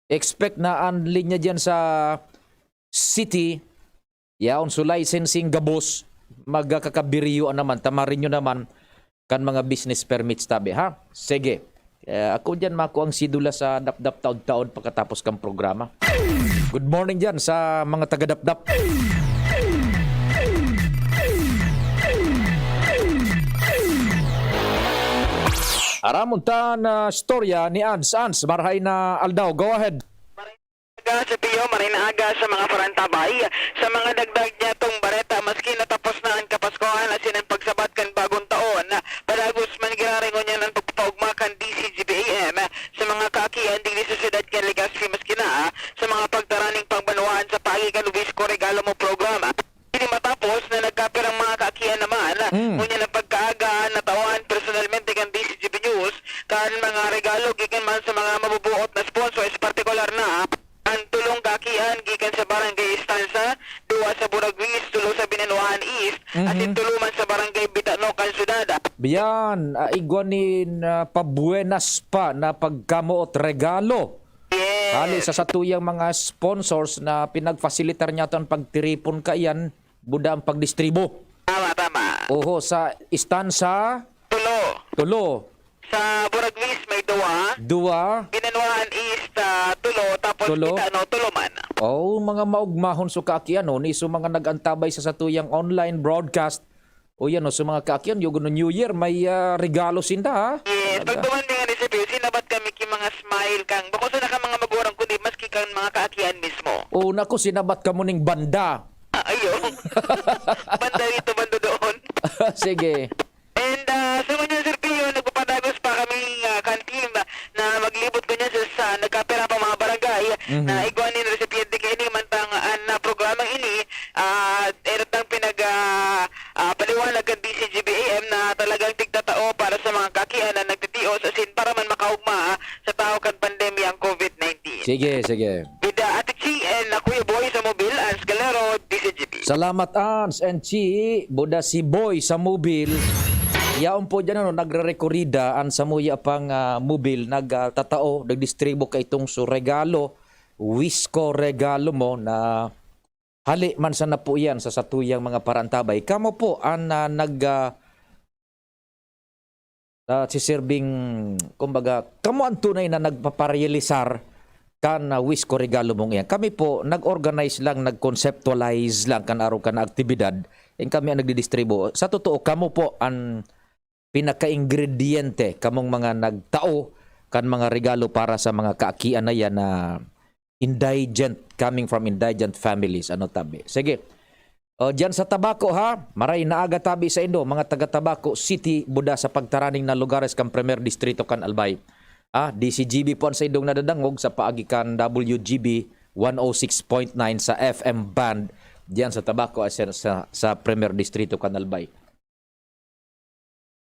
Expect na ang linya dyan sa city. Yaon, so licensing gabos. Magkakabiriyo naman. Tamarin nyo naman kan mga business permits tabi, ha? Sige. Eh, ako dyan, mako ang sidula sa Dapdap taon-taon pagkatapos kang programa. Good morning dyan sa mga taga-Dapdap. Aramon ta na storya ni Ans. Ans, marahay na aldaw. Go ahead. Aga sa Pio, maray na aga sa mga parantabay. Sa mga dagdag niya tong bareta, maski natapos na ang Kapaskuhan asin ang pagsabat kan bagong taon, padagos man giraray ngunyan ang pagpapaugma kan D C G B A M sa mga kaakian digdi sa siyudad kan Legazpi, maski na sa mga pagtaraning pangbanwaan sa paagi kan Wish Ko Regalo Mo programa. Ini matapos na nagkapirang mga kaakian naman, Mm. ngunyan ang pagkaaga, natawan personalmente kan D C G B News kan mga regalo gikan man sa mga mabubuot na sponsors, partikular na ang tulong kaakian gikan sa Barangay Estanza, duwa sa Buragwis, tulo sa Binanuan East, Mhm. asin tulo man sa Barangay Bitano kan syudad. Biyan, ah, igwa nin, ah, pabuenas pa na pagkamoot regalo. Yes. Hali sa satuyang mga sponsors na pinagfasilitar niya an pagtiripon kaiyan, buda ang pagdistribo. Tama, tama. Oho, sa Estanza, Tulo. tulo. Sa Buragwis may duwa. Duwa. Binanuan East, ah, tulo. Tapos Tulo? Bitano, tulo man. Oh, mga maugmahon so kaakian, no? Ni so mga nag-antabay sa satuyang online broadcast. O yan, no? So mga kaakian, yung New Year, may ah, regalo sinda, ha? Yes, pag duman nga ni Sipil, sinabat kami ki mga smile kang, bako sa naka mga magurang kundi maski kang mga kaakian mismo. O naku, sinabat ka mo ning banda. Ah, ayo. Banda rito, banda doon. Sige. And uh, sa ngunyan, Sir Pio, nagpapadagos pa kami uh, kan team na maglibot ngunyan sa, sa nagkapira pa mga barangay Mhm. na igwa nin resipiente kaini mantang uh, na programang ini uh, ertang pinag uh, uh, paliwanag kan D C G B A M na talagang tigtatao para sa mga kaakian na nagtitios asin para man makaugma uh, sa tahaw kan pandemya ang COVID nineteen. Sige, sige. Bida Ate Chi and uh, Kuya Boy sa Mobil, Ans Galero, D C G B. Salamat, Ans and Chi. Buda si Boy sa Mobil. Yaon po dyan, ano, nagre-rekorida an samuya pang ah, Mobil, nagtatao, nagdistribo ka itong su regalo, Wish Ko Regalo Mo na hali man sana po iyan sa satuyang mga parantabay. Kamo po an ah, nag ah, ah, siserbing, kumbaga, kamo ang tunay na nagpaparealisar kan ah, Wish Ko Regalo Mong iyan. Kami po, nag-organize lang, nag-conceptualize lang kan araw kan aktibidad. And kami ang nagdidistribo. Sa totoo, kamo po ang pinaka-ingrediente, kamong mga nagtao kan mga regalo para sa mga kaakian na yan na indigent, coming from indigent families. Ano tabi? Sige. O, diyan sa Tabaco, ha? Maray na aga tabi sa indo, mga taga Tabaco City, buda sa pagtaraning na lugares kan Primer Distrito kan Albay. Ah, D C G B po ang sa indong nadadangog sa paagi kan W G B one oh six point nine sa F M band diyan sa Tabaco, ah, sa, sa, sa Primer Distrito kan Albay.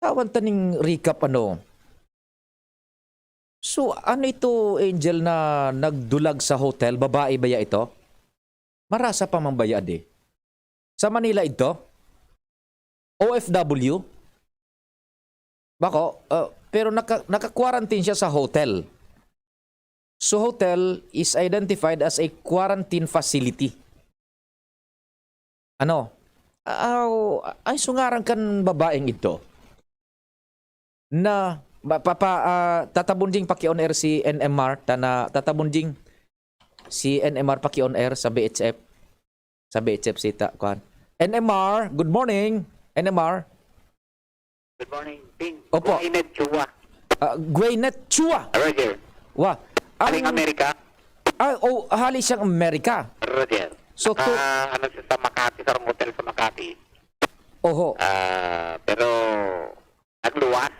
Tawan ta ning recap, ano? So, ano ito, Angel, na nagdulag sa hotel? Babae ba ya ito? Marasa pa man ba ya di? Sa Manila ito? O F W? Bako, ah, pero naka, naka-quarantine siya sa hotel. So, hotel is identified as a quarantine facility. Ano? Aw, ay sungaran kan babaeng ito. Na, ba- papa, ah, tatabon ding paki-on air si N M R, tana, tatabon ding si N M R paki-on air sa B H F. Sa B H F sita, kuan. N M R, good morning. N M R. Good morning, Ping. Opo. Ay, medyo wa. Ah, Gwyneth Chua. Roger. Wa. Aling Amerika. Ah, oh, hali siyang Amerika. Roger. So, to- Ah, ano siya sa Makati, sa hotel sa Makati. Oho. Ah, pero nagluwas,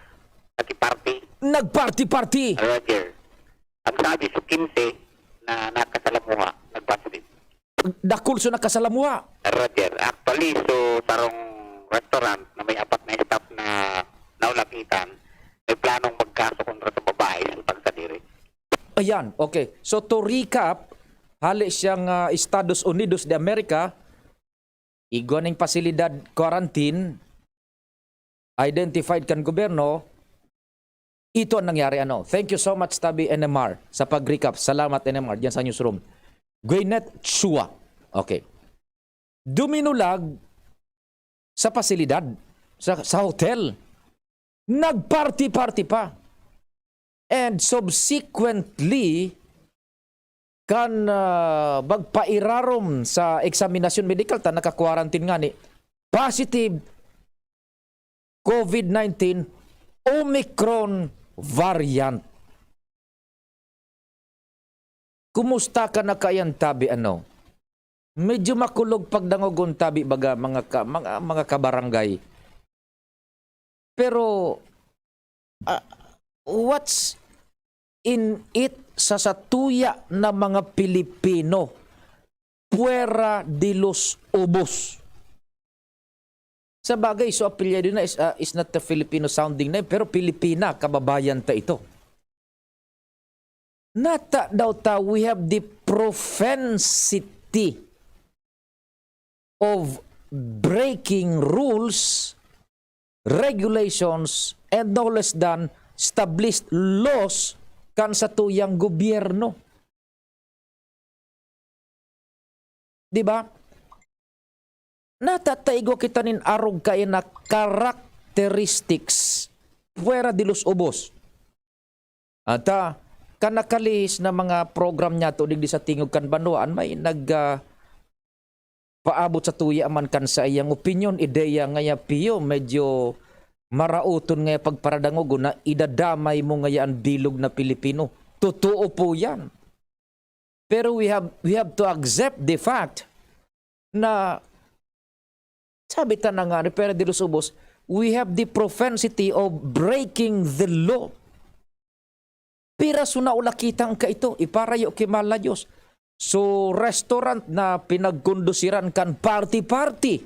nagkiparty. Nagparty-party. Roger. Ang sabi, so quince na nakasalamuha, nag-positive. Dakul so nakasalamuha. Roger. Actually, so sarong restaurant na may apat na staff na naulakitan, may planong magkaso kontra sa babae sa pagsadiri. Ayan, okay. So to recap, hali siyang ah, Estados Unidos de America, igwa ning pasilidad quarantine, identified kan gobyerno, ito ang nangyari ano. Thank you so much, Tabi N M R, sa pag-recap. Salamat, N M R, dyan sa newsroom. Gwyneth Chua. Okay. Duminulag sa pasilidad, sa, sa hotel. Nagparty-party pa. And subsequently, kan ah, magpairarom sa eksaminasyon medikal ta naka-quarantine ngani, positive COVID nineteen Omicron variant. Kumusta ka na kaiyan, Tabi, ano? Medyo makulog pagdangogon, Tabi, baga, mga ka-, mga, mga kabarangay. Pero ah, what's in it sa satuya na mga Pilipino puwera de los ubos? Sa bagay, so apelyado na is, ah, is not a Filipino sounding name, pero Pilipina, kababayan ta ito. Nata daw ta, we have the propensity of breaking rules, regulations, and no less than established laws kan satuyang gobyerno. Di ba? Nata ta igwa kita nin arog kaya na characteristics puwera de los ubos. Ata, kan nakalihis na mga program niyato digdi sa tingog kan banwaan, may nag, ah, paabot sa tuya man kan saiyang opinyon, ideya ngaya piyo, medyo maraoton ngaya pagparadangogon na idadamay mo ngaya an bilog na Pilipino. Totoo po yan. Pero we have, we have to accept the fact na sabi ta na nga ni Pere de los Ubos, we have the propensity of breaking the law. Pira so naulakitang kaito, iparayo ki mahal na Diyos. So, restaurant na pinagkondusiran kan party-party,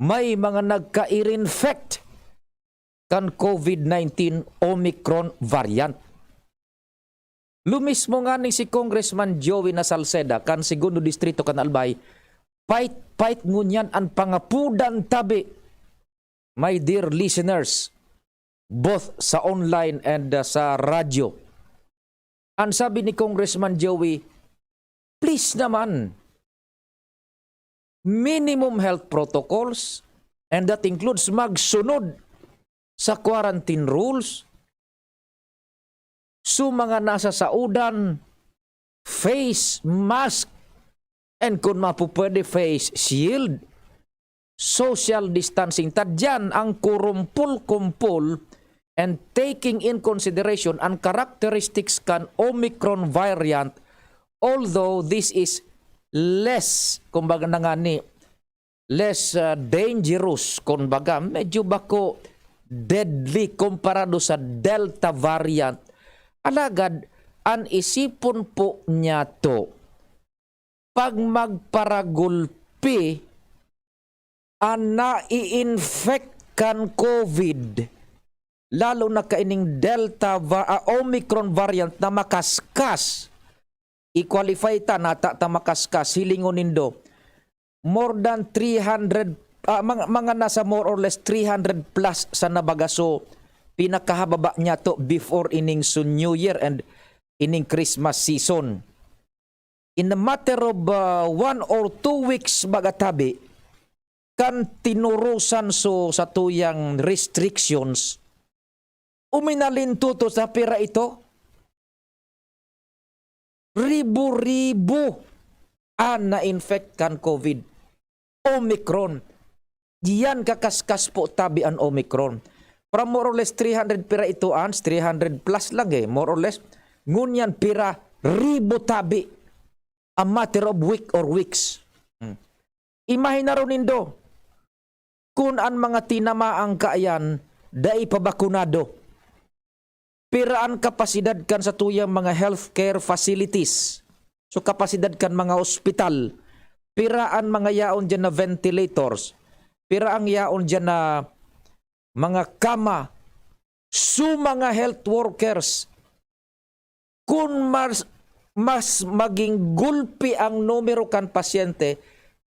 may mga nagka-infect kan COVID nineteen Omicron variant. Lumismo nga ning si Congressman Joey na Salceda kan Segundo Distrito kan Albay, pait-pait ngunyan an pangapudan tabi, my dear listeners, both sa online and uh, sa radyo. An sabi ni Congressman Joey, please naman, minimum health protocols, and that includes magsunod sa quarantine rules. So, mga nasa saodan, face mask, and kung mapupwede, face shield, social distancing. Tadyan ang kurumpul-kumpul and taking in consideration ang characteristics kan Omicron variant, although this is less, kumbaga na nga ni, less uh, dangerous, kumbaga, medyo bako deadly komparado sa Delta variant. Alagad, an isipon po niya to, pag magparagulpi an nai-infect kan COVID, lalo na kaining Delta va- ah, Omicron variant na makaskas, i-qualify ta, nata ta makaskas, hilingon nindo, more than three hundred, ah, mga, mga nasa more or less three hundred plus sa nabagaso, pinakahababa niya to before ining sun New Year and ining Christmas season. In a matter of uh, one or two weeks, baga tabi, kan tinurusan so sa tuyang restrictions, uminalin tuto sa pira ito? Ribo-ribo an na-infect kan COVID. Omicron. Diyan kakaskas po tabi an Omicron. From more or less three hundred pira ito, Ans, three hundred plus lang eh, more or less. Ngunyan pira ribo tabi, a matter of week or weeks. Hmm. Imahinaron nindo, kun an mga tinamaang kaiyan dai pa bakunado, pira an kapasidad kan satuyang mga healthcare facilities? So, kapasidad kan mga ospital, pira an mga yaon diyan na ventilators, pira ang yaon diyan na mga kama, so mga health workers, kun mas, mas maging gulpi ang numero kan pasyente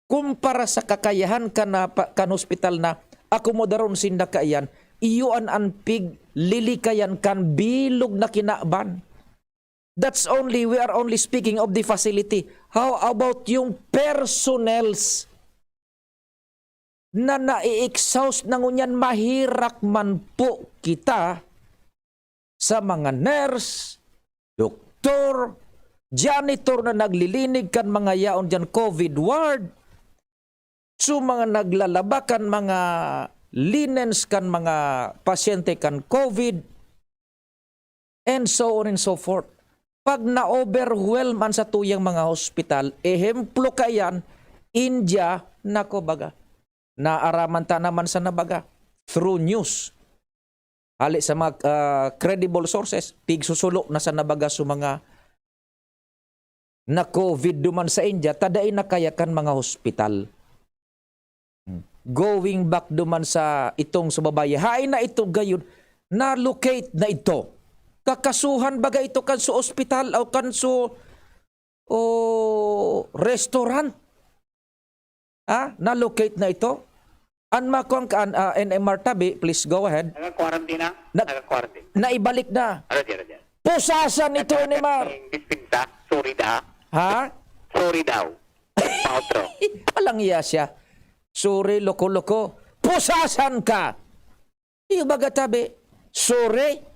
kumpara sa kakayahan kan, na pa-, kan hospital na akomodaron sinda kaiyan, iyo an, an piglilikayan kan bilog na kinaban. That's only, we are only speaking of the facility. How about yung personnels na nai-exhaust na ngunyan? Mahirak man po kita sa mga nurse, doktor, janitor na naglilinig kan mga yaon diyan COVID ward, so mga naglalaba kan mga linens kan mga pasyente kan COVID, and so on and so forth. Pag na-overwhelm an satuyang mga hospital, ehemplo kaiyan, India, nako baga, naaraman ta naman sana baga, through news, hali sa mga, ah, credible sources, pigsusulo na sana baga sa mga na-COVID duman sa India, ta dai na kaya kan mga hospital. Hmm. Going back duman sa itong sa babayi, hain na ito gayon, na-locate na ito. Kakasuhan baga ito kan sa ospital o kan sa, o restaurant? Ha? Na-locate na ito? An makuang kaan, ah, N M R tabi, please go ahead. Naka-quarantine na? Na- Naka-quarantine. Naibalik na. Ano, di, ano, di? Pusasan ito, N M R. Ang dispensa, sorry da. Ha? Sorry daw. Pautro. Walang iya siya. Sorry, loko-loko. Pusasan ka! Iyo baga tabi, sorry?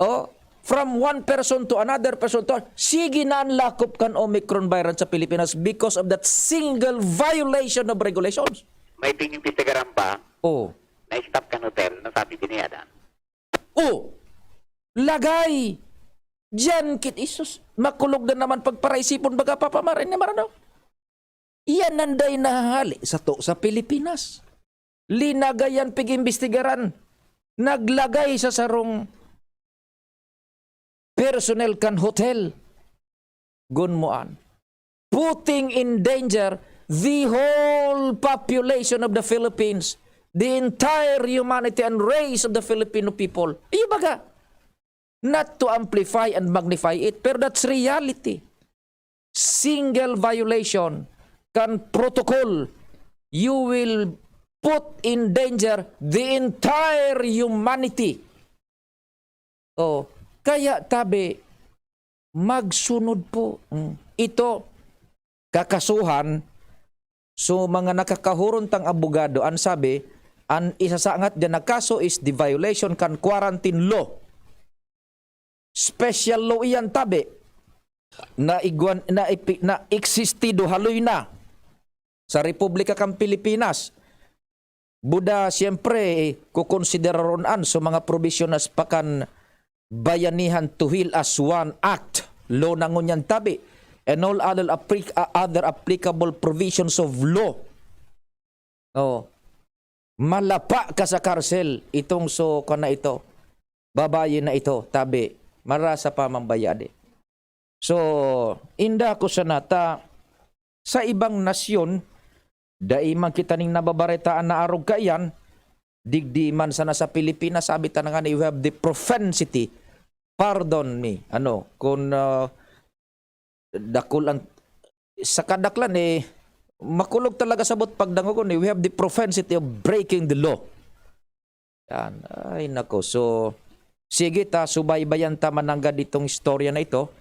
Oh, from one person to another person to, sige na an lakop kan Omicron variant sa Pilipinas because of that single violation of regulations. May pinimbestigaran pa, Oh, na-stop kan hotel, nasabi din niya dan. Oh, lagay! Diyan kit isus, makulog na naman pagparaisipon baga, Papa Mar, ini marano. Iyan nanday nahahali sato sa Pilipinas. Linagay an pig-imbestigaran. Naglagay sa sarong personnel kan hotel. Gunmoan. Putting in danger the whole population of the Philippines, the entire humanity and race of the Filipino people. Iyo baga, not to amplify and magnify it, pero that's reality. Single violation kan protocol, you will put in danger the entire humanity. Oh, kaya tabi, magsunod po. Mm. Ito, kakasuhan, so mga nakakahuron tang abogado, an sabi, an isasangat diyan na kaso is the violation kan quarantine law. Special law iyan tabi na igwan, na ipi-, na existido haloy na sa Republika kan Pilipinas. Buda, siyempre, kukonsideraron an sa mga probisyon as pa kan Bayanihan to Heal as One Act, law na ngunyan tabi, and all other applic-, uh, other applicable provisions of law. Oh. Malapa ka sa karsel, itong so, ka na ito, babayi na ito, tabi, marasa pa mambaya di. So, inda ko sana ta, sa ibang nasyon, dai man kita ning nababaretaan na arog kaiyan, digdi man sana sa Pilipinas, sabi ta na nga ni, we have the propensity, pardon me, ano, kung, ah, dakul ang, sa kadaklan, eh, makulog talaga sabot pagdangogon, eh, we have the propensity of breaking the law. Yan. Ay, nako. So, sige ta, subaybayan ta mananggad itong istorya na ito.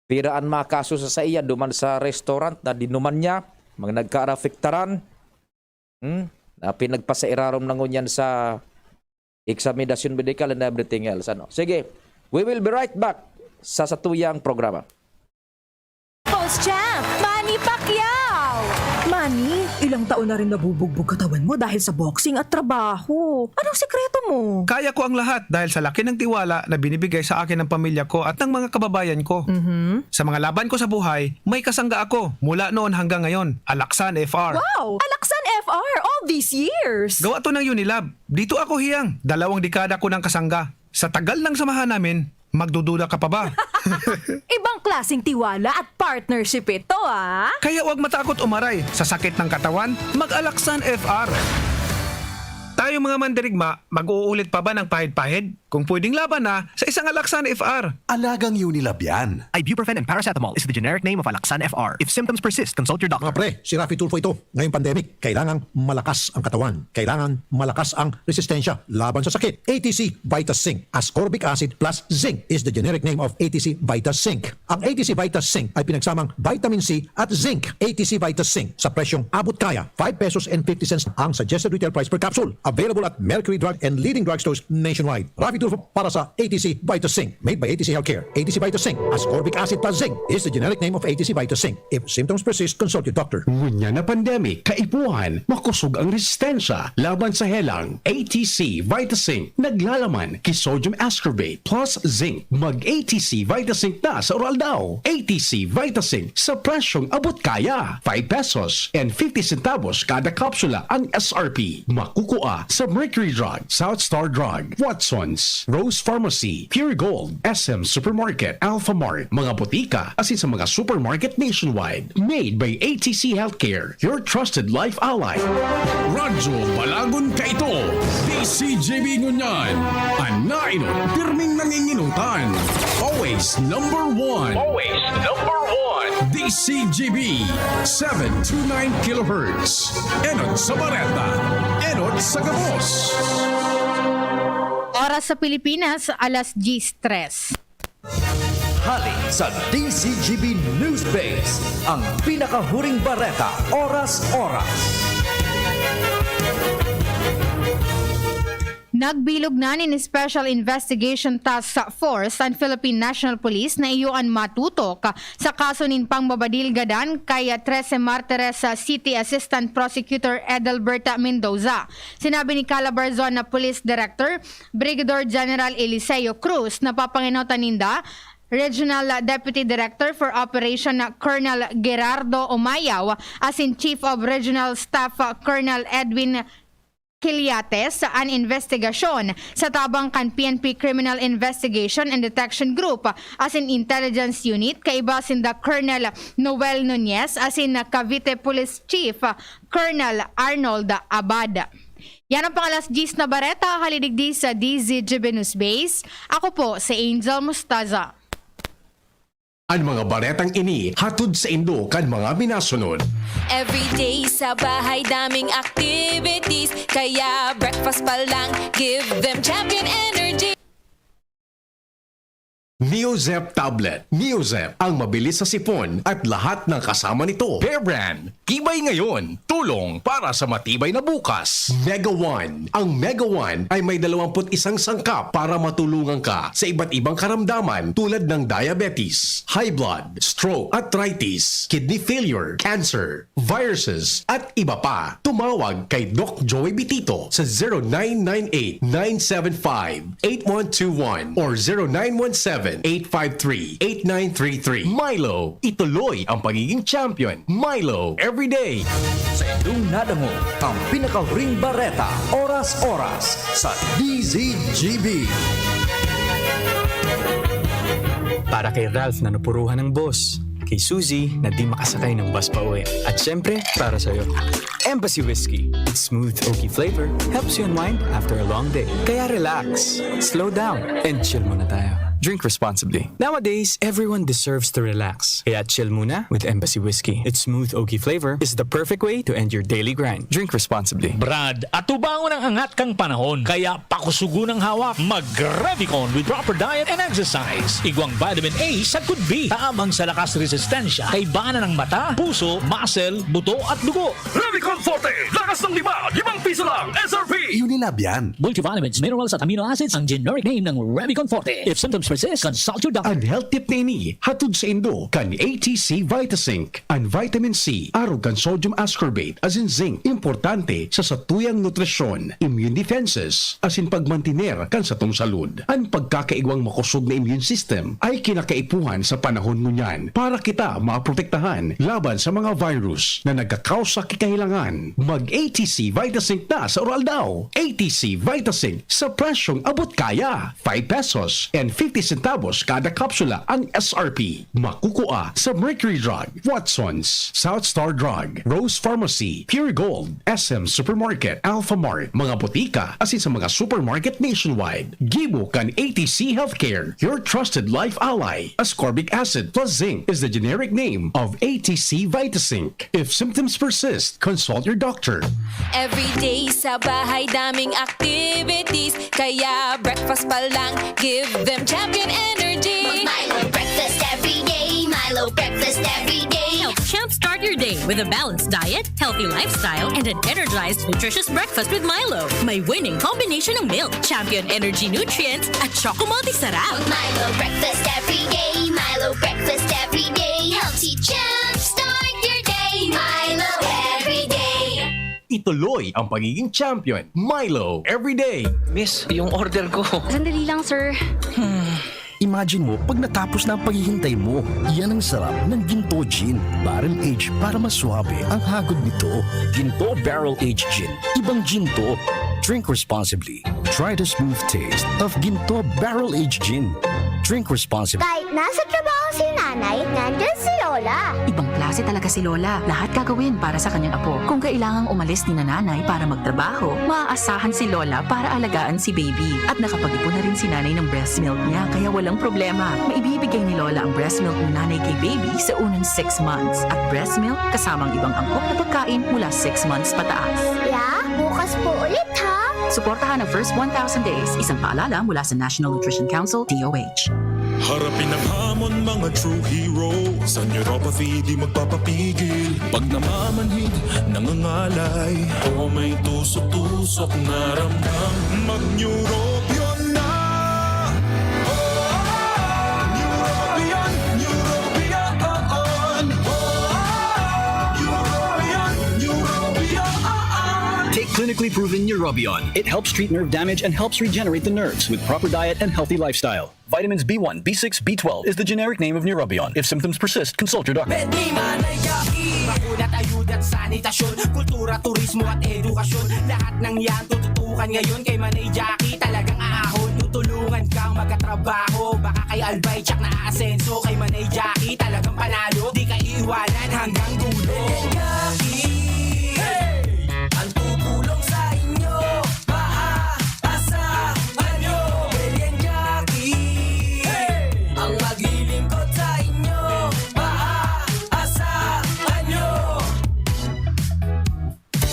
Pira an mga kaso sa saiya duman sa restaurant na dinuman niya, mga nagkaarapektaran, hmm, na pinagpasairarom na ngunyan sa examination medical and everything else. Ano? Sige, we will be right back sa satuyang programa. Post Champ, Manny Pacquiao! Manny Ni, ilang taon na rin nabubugbog katawan mo dahil sa boxing at trabaho. Anong sikreto mo? Kaya ko ang lahat dahil sa laki ng tiwala na binibigay sa akin ng pamilya ko at ng mga kababayan ko. Mhm. Sa mga laban ko sa buhay, may kasangga ako mula noon hanggang ngayon. Alaksan F R. Wow! Alaksan F R all these years! Gawa to ng Unilab. Dito ako hiyang dalawang dekada ko ng kasangga. Sa tagal ng samahan namin, magdududa ka pa ba? Ibang klaseng tiwala at partnership ito, ah! Kaya huwag matakot umaray sa sakit ng katawan, mag-Alaksan F R. Tayo mga mandirigma, mag-uulit pa ba ng pahid-pahid? Kung pwedeng laban na, sa isang Alaksan F R. Alagang Unilab yan. Ibuprofen and paracetamol is the generic name of Alaxan F R. If symptoms persist, consult your Mga doctor. pre, si Rafi Tulfo ito. Ngayong pandemic, kailangang malakas ang katawan. Kailangan malakas ang resistensya laban sa sakit. A T C Vitas Zinc. Ascorbic acid plus zinc is the generic name of A T C Vitas Zinc. Ang A T C Vitas Zinc ay pinagsamang vitamin C at zinc. A T C Vitas Zinc sa presyong abot kaya, five pesos and fifty cents ang suggested retail price per capsule. Available at Mercury Drug and leading drugstores nationwide. Rafi Tulfo para sa A T C Vitas Zinc. Made by A T C Healthcare. A T C Vitas Zinc. Ascorbic acid plus zinc is the generic name of A T C Vitas Zinc. If symptoms persist, consult your doctor. Ngunyan na pandemic, kaipuhan, makosog ang resistensya laban sa helang. A T C Vitasync, naglalaman ki sodium ascorbate plus zinc. Mag A T C Vitasync na sa Oral Daw. A T C Vitasync sa presyong abot kaya. Five pesos and fifty centavos kada kapsula ang S R P. Makukua sa Mercury Drug, South Star Drug, Watson's, Rose Pharmacy, Pure Gold, S M Supermarket, Alphamart, mga botika, asin sa mga supermarket nationwide. Made by A T C Healthcare, your trusted life ally. Radyo Balagon Kaito, D C G B Ngunyan, an nainot, pirming nanginginutan. Always number one. Always number one. D C G B, seven two nine kilohertz. Enot sa Bareta, enot sa Gabos. Oras sa Pilipinas, alas diyes tres. Hali sa D Z G B News Base, ang pinakahuring bareta, oras-oras. Nagbilog na nin Special Investigation Task Force an Philippine National Police na iyo an matutok sa kaso nin pangbabadil gadan kay trese martires City Assistant Prosecutor Edelbert Mendoza. Sinabi ni Calabarzon na Police Director Brigador General Eliseo Cruz na papangenotan ninda Regional Deputy Director for Operation na Colonel Gerardo Umayaw asin Chief of Regional Staff Colonel Edwin Quiliates an investigasyon sa tabang kan P N P Criminal Investigation and Detection Group asin Intelligence Unit kaiba sinda Colonel Noel Nunez asin Cavite Police Chief Colonel Arnold Abad. Yan ang pang alas diyes na bareta, hali digdi sa D Z G B News Base. Ako po si Angel Mustaza. An mga baretang ini hatod saindo kan mga minasunod. Everyday sa bahay daming activities. Kaya breakfast pa lang, give them champion energy. Neozep Tablet. Neozep, ang mabilis sa sipon at lahat ng kasama nito. Bear Brand. Tibay ngayon, tulong para sa matibay na bukas. Mega One. Ang Mega One ay may dalawampu't isang sangkap para matulungan ka sa iba't ibang karamdaman tulad ng diabetes, high blood, stroke, arthritis, kidney failure, cancer, viruses, at iba pa. Tumawag kay Doc Joey Bitito sa zero nine nine eight, nine seven five, eight one two one or zero nine one seven, eight five three, eight nine three three. Milo, ituloy ang pagiging champion. Milo, everyday. Sa indong nadangog, ang pinakahuring bareta, oras-oras, sa D Z G B. Para kay Ralph na napuruhan ng boss, kay Suzy na di makasakay ng bus pa uwi, at syempre, para sa'yo. Embassy Whiskey. Its smooth, oaky flavor helps you unwind after a long day. Kaya relax, slow down, and chill muna tayo. Drink responsibly. Nowadays, everyone deserves to relax. Kaya chill muna with Embassy Whiskey. Its smooth, oaky flavor is the perfect way to end your daily grind. Drink responsibly. Brad, atubangon ang angat kan panahon. Kaya pakusugon ang hawak. Mag-Revicon with proper diet and exercise. Igwang vitamin A sagkod B. Tabang sa lakas resistensya. Kaibahan na ng mata, puso, muscle, buto at dugo. Revicon Forte. Lakas ng lima. Limang piso lang. S R P. Unilab yan. Multivitamins, minerals at amino acids ang generic name ng Revicon Forte. If symptoms persist, consult your doctor. An health tip na ini hatod saindo kan A T C Vitazinc. An vitamin C, arog kan sodium ascorbate, asin zinc, importante sa satuyang nutrisyon, immune defenses, asin pagmantiner kan satong salud. An pagkakaigwang makosog na immune system ay kinakaipuhan sa panahon ngunyan para kita maprotektahan laban sa mga virus na nagkakausa ki kahilangan. Mag A T C Vitazinc na sa Uraldaw. A T C Vitazinc sa presyong abot kaya. Five pesos and fifty centavos kada kapsula ang S R P. Makukua sa Mercury Drug, Watsons, South Star Drug, Rose Pharmacy, Pure Gold, S M Supermarket, Alphamart, mga botika, asin sa mga supermarket nationwide. Gibo kan A T C Healthcare, your trusted life ally. Ascorbic acid plus zinc is the generic name of A T C Vitazinc. If symptoms persist, consult your doctor. Everyday sa bahay, daming activities. Kaya breakfast pa lang, give them Champion Energy. Milo breakfast every day. Milo breakfast every day. Help jumpstart your day with a balanced diet, healthy lifestyle, and an energized, nutritious breakfast with Milo. May winning combination ng milk, champion energy nutrients, at choco multisarap. Milo breakfast every day. Milo breakfast every day. Helps you jumpstart your day. Milo every day. Ituloy ang pagiging champion. Milo everyday. Miss, yung order ko. Sandali lang, sir. Imagine mo pag natapos na ang paghihintay mo. Yan ang sarap ng Ginto Gin. Barrel aged para mas suabe ang hagod nito. Ginto Barrel Aged Gin. Ibang Ginto. Drink responsibly. Try the smooth taste of Ginto Barrel Aged Gin. Drink responsibly. Kahit nasa trabaho si nanay, nandyan si Lola. Ibang klase talaga si Lola. Lahat gagawin para sa kanyang apo. Kung kailangang umalis ni nanay para magtrabaho, maaasahan si Lola para alagaan si baby. At nakapag-ipon na rin si nanay ng breast milk niya, kaya walang problema. Maibibigay ni Lola ang breast milk ni nanay kay baby sa unang six months. At breast milk kasama ang ibang angkop na pagkain mula six months pataas. Ya, bukas po ulit ha. Suportahan ang first one thousand days. Isang paalala mula sa National Nutrition Council, D O H. Harapin ang hamon, mga true heroes. Ang neuropathy di magpapapigil. Pag namamanhid, nangangalay, o may tusok-tusok na ramdam, mag-Neurobion na! Oh, Neurobion, Neurobion, oh, oh. Neurobion, Neurobion, oh, oh. Take clinically proven Neurobion. It helps treat nerve damage and helps regenerate the nerves with proper diet and healthy lifestyle. Vitamins B one, B six, B twelve is the generic name of Neurobion. If symptoms persist, consult your doctor. Pwede Manay Jackie. Bakunat, ayuda at sanitasyon, kultura, turismo at edukasyon. Lahat ng yan tututukan ngayon kay Manay Jackie. Talagang aahon, tutulungan kang magkatrabaho. Baka kay Albay, tsak na aasenso. Kay Manay Jackie, talagang panalo. Di ka iiwanan hanggang dulo. Manay Jackie, ang tutulong sa inyo. Maaasahan nyo, Belen Jackie. Ang maglilingkod sa inyo. Maaasahan nyo.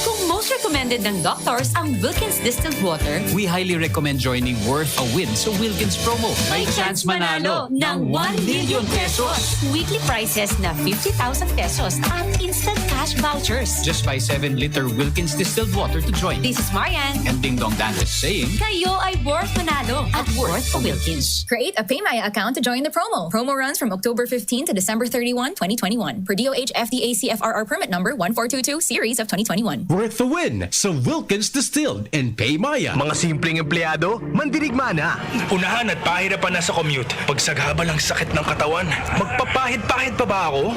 Kung most recommended ng doctors ang Wilkins Distilled Water, We highly recommend joining Worth a Win sa Wilkins promo. May chance manalo ng one million pesos. Weekly prizes na fifty thousand pesos at instant cash vouchers. Just buy seven liter Wilkins distilled water to join. This is Marian. And Ding Dong Dantes saying, Kayo ay worth manalo at worth a Wilkins. Create a PayMaya account to join the promo. Promo runs from October fifteen to December thirty-one, twenty twenty-one. Per D O H F D A C F R R permit number one four two two series of twenty twenty-one. Worth the win sa Wilkins Distilled and PayMaya. Mga simpleng empleyado, mandirigma na. Unahan at pahirapan na sa commute. Pagsagabal ang sakit ng katawan. Magpapahid-pahid pa ba ako?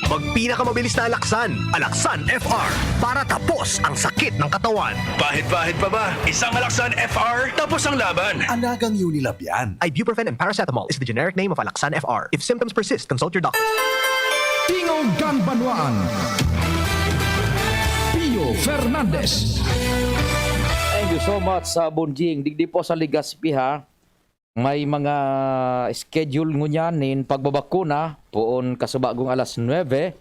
Magpinakamabilis na alaksan, Alaksan F R, para tapos ang sakit ng katawan. Pahid-pahid pa ba? Isang Alaksan F R, tapos ang laban. Alagang Unilab yan. Ibuprofen and paracetamol is the generic name of Alaksan F R. If symptoms persist, consult your doctor. Tingog kan Banwaan. Pio Fernandez. Thank you so much sa Bunjing. Digdi po sa Legazpi ha. May mga schedule ngunyan nin pagbabakuna poon kasubagong alas nuebe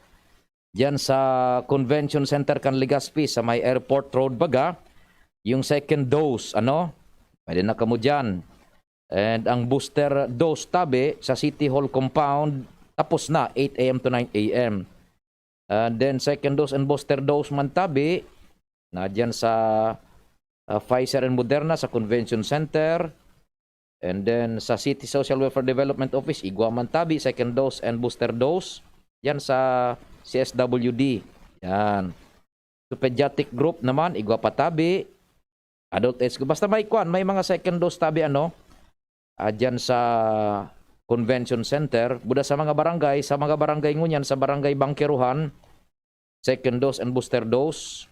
diyan sa Convention Center kan Legazpi sa may Airport Road baga, yung second dose, ano? Pwede na kamo diyan. And ang booster dose tabi sa City Hall compound tapos na eight a m to nine a m. And then second dose and booster dose man tabi na diyan sa uh, Pfizer and Moderna sa Convention Center. And then sa City Social Welfare Development Office, igwa man tabi, second dose and booster dose. Yan sa C S W D. Yan. Sa pediatric group naman, igwa pa tabi. Adult age group. Basta may kwan, may mga second dose tabi ano. Ah, dyan sa convention center. Buda sa mga barangay, sa mga barangay ngunyan, sa barangay Bangkeruhan, second dose and booster dose.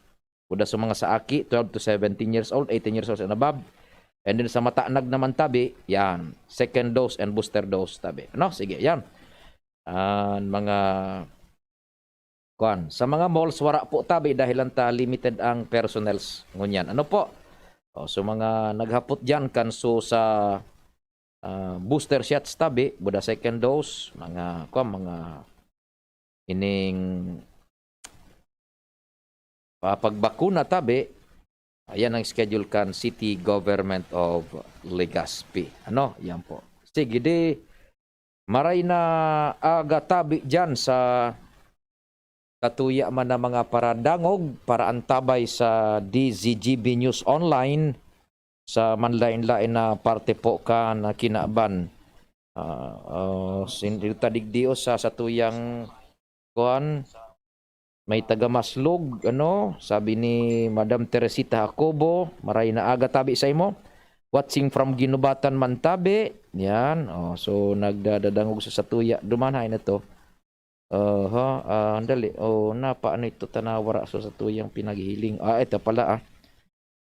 Buda sa mga saaki, twelve to seventeen years old, eighteen years old and above. And then sa Matanag naman tabi, yan, second dose and booster dose tabi. Ano? Sige, yan. An mga kwan, sa mga malls, wara po tabi dahil lang ta limited ang personnels ngunyan. Ano po? O, so mga naghapot dyan, kan so sa ah, booster shots tabi, buda second dose, mga, kwan, mga ining ah, pagbakuna tabi, ayan ang schedule kan City Government of Legazpi. Ano? Yan po. Sige, di maray na aga tabi dyan sa katuya man na mga paradangog, paraantabay sa D Z G B News Online sa manlain-lain na parte po kan kinaban. Ah, ah, sin-, ta digdi o sa satuyang kuan, may taga Maslog, ano, sabi ni Madam Teresita Jacobo, "Maray na aga tabi sa imo. Watching from Ginubatan man tabi." Yan. Oh, so nagdadadangog sa satuya. Duman, hay na to. Aha, ah, andali. Oh, napa ano ito, tanawara so satuyang pinaghiling. Ah, ito pala, ah.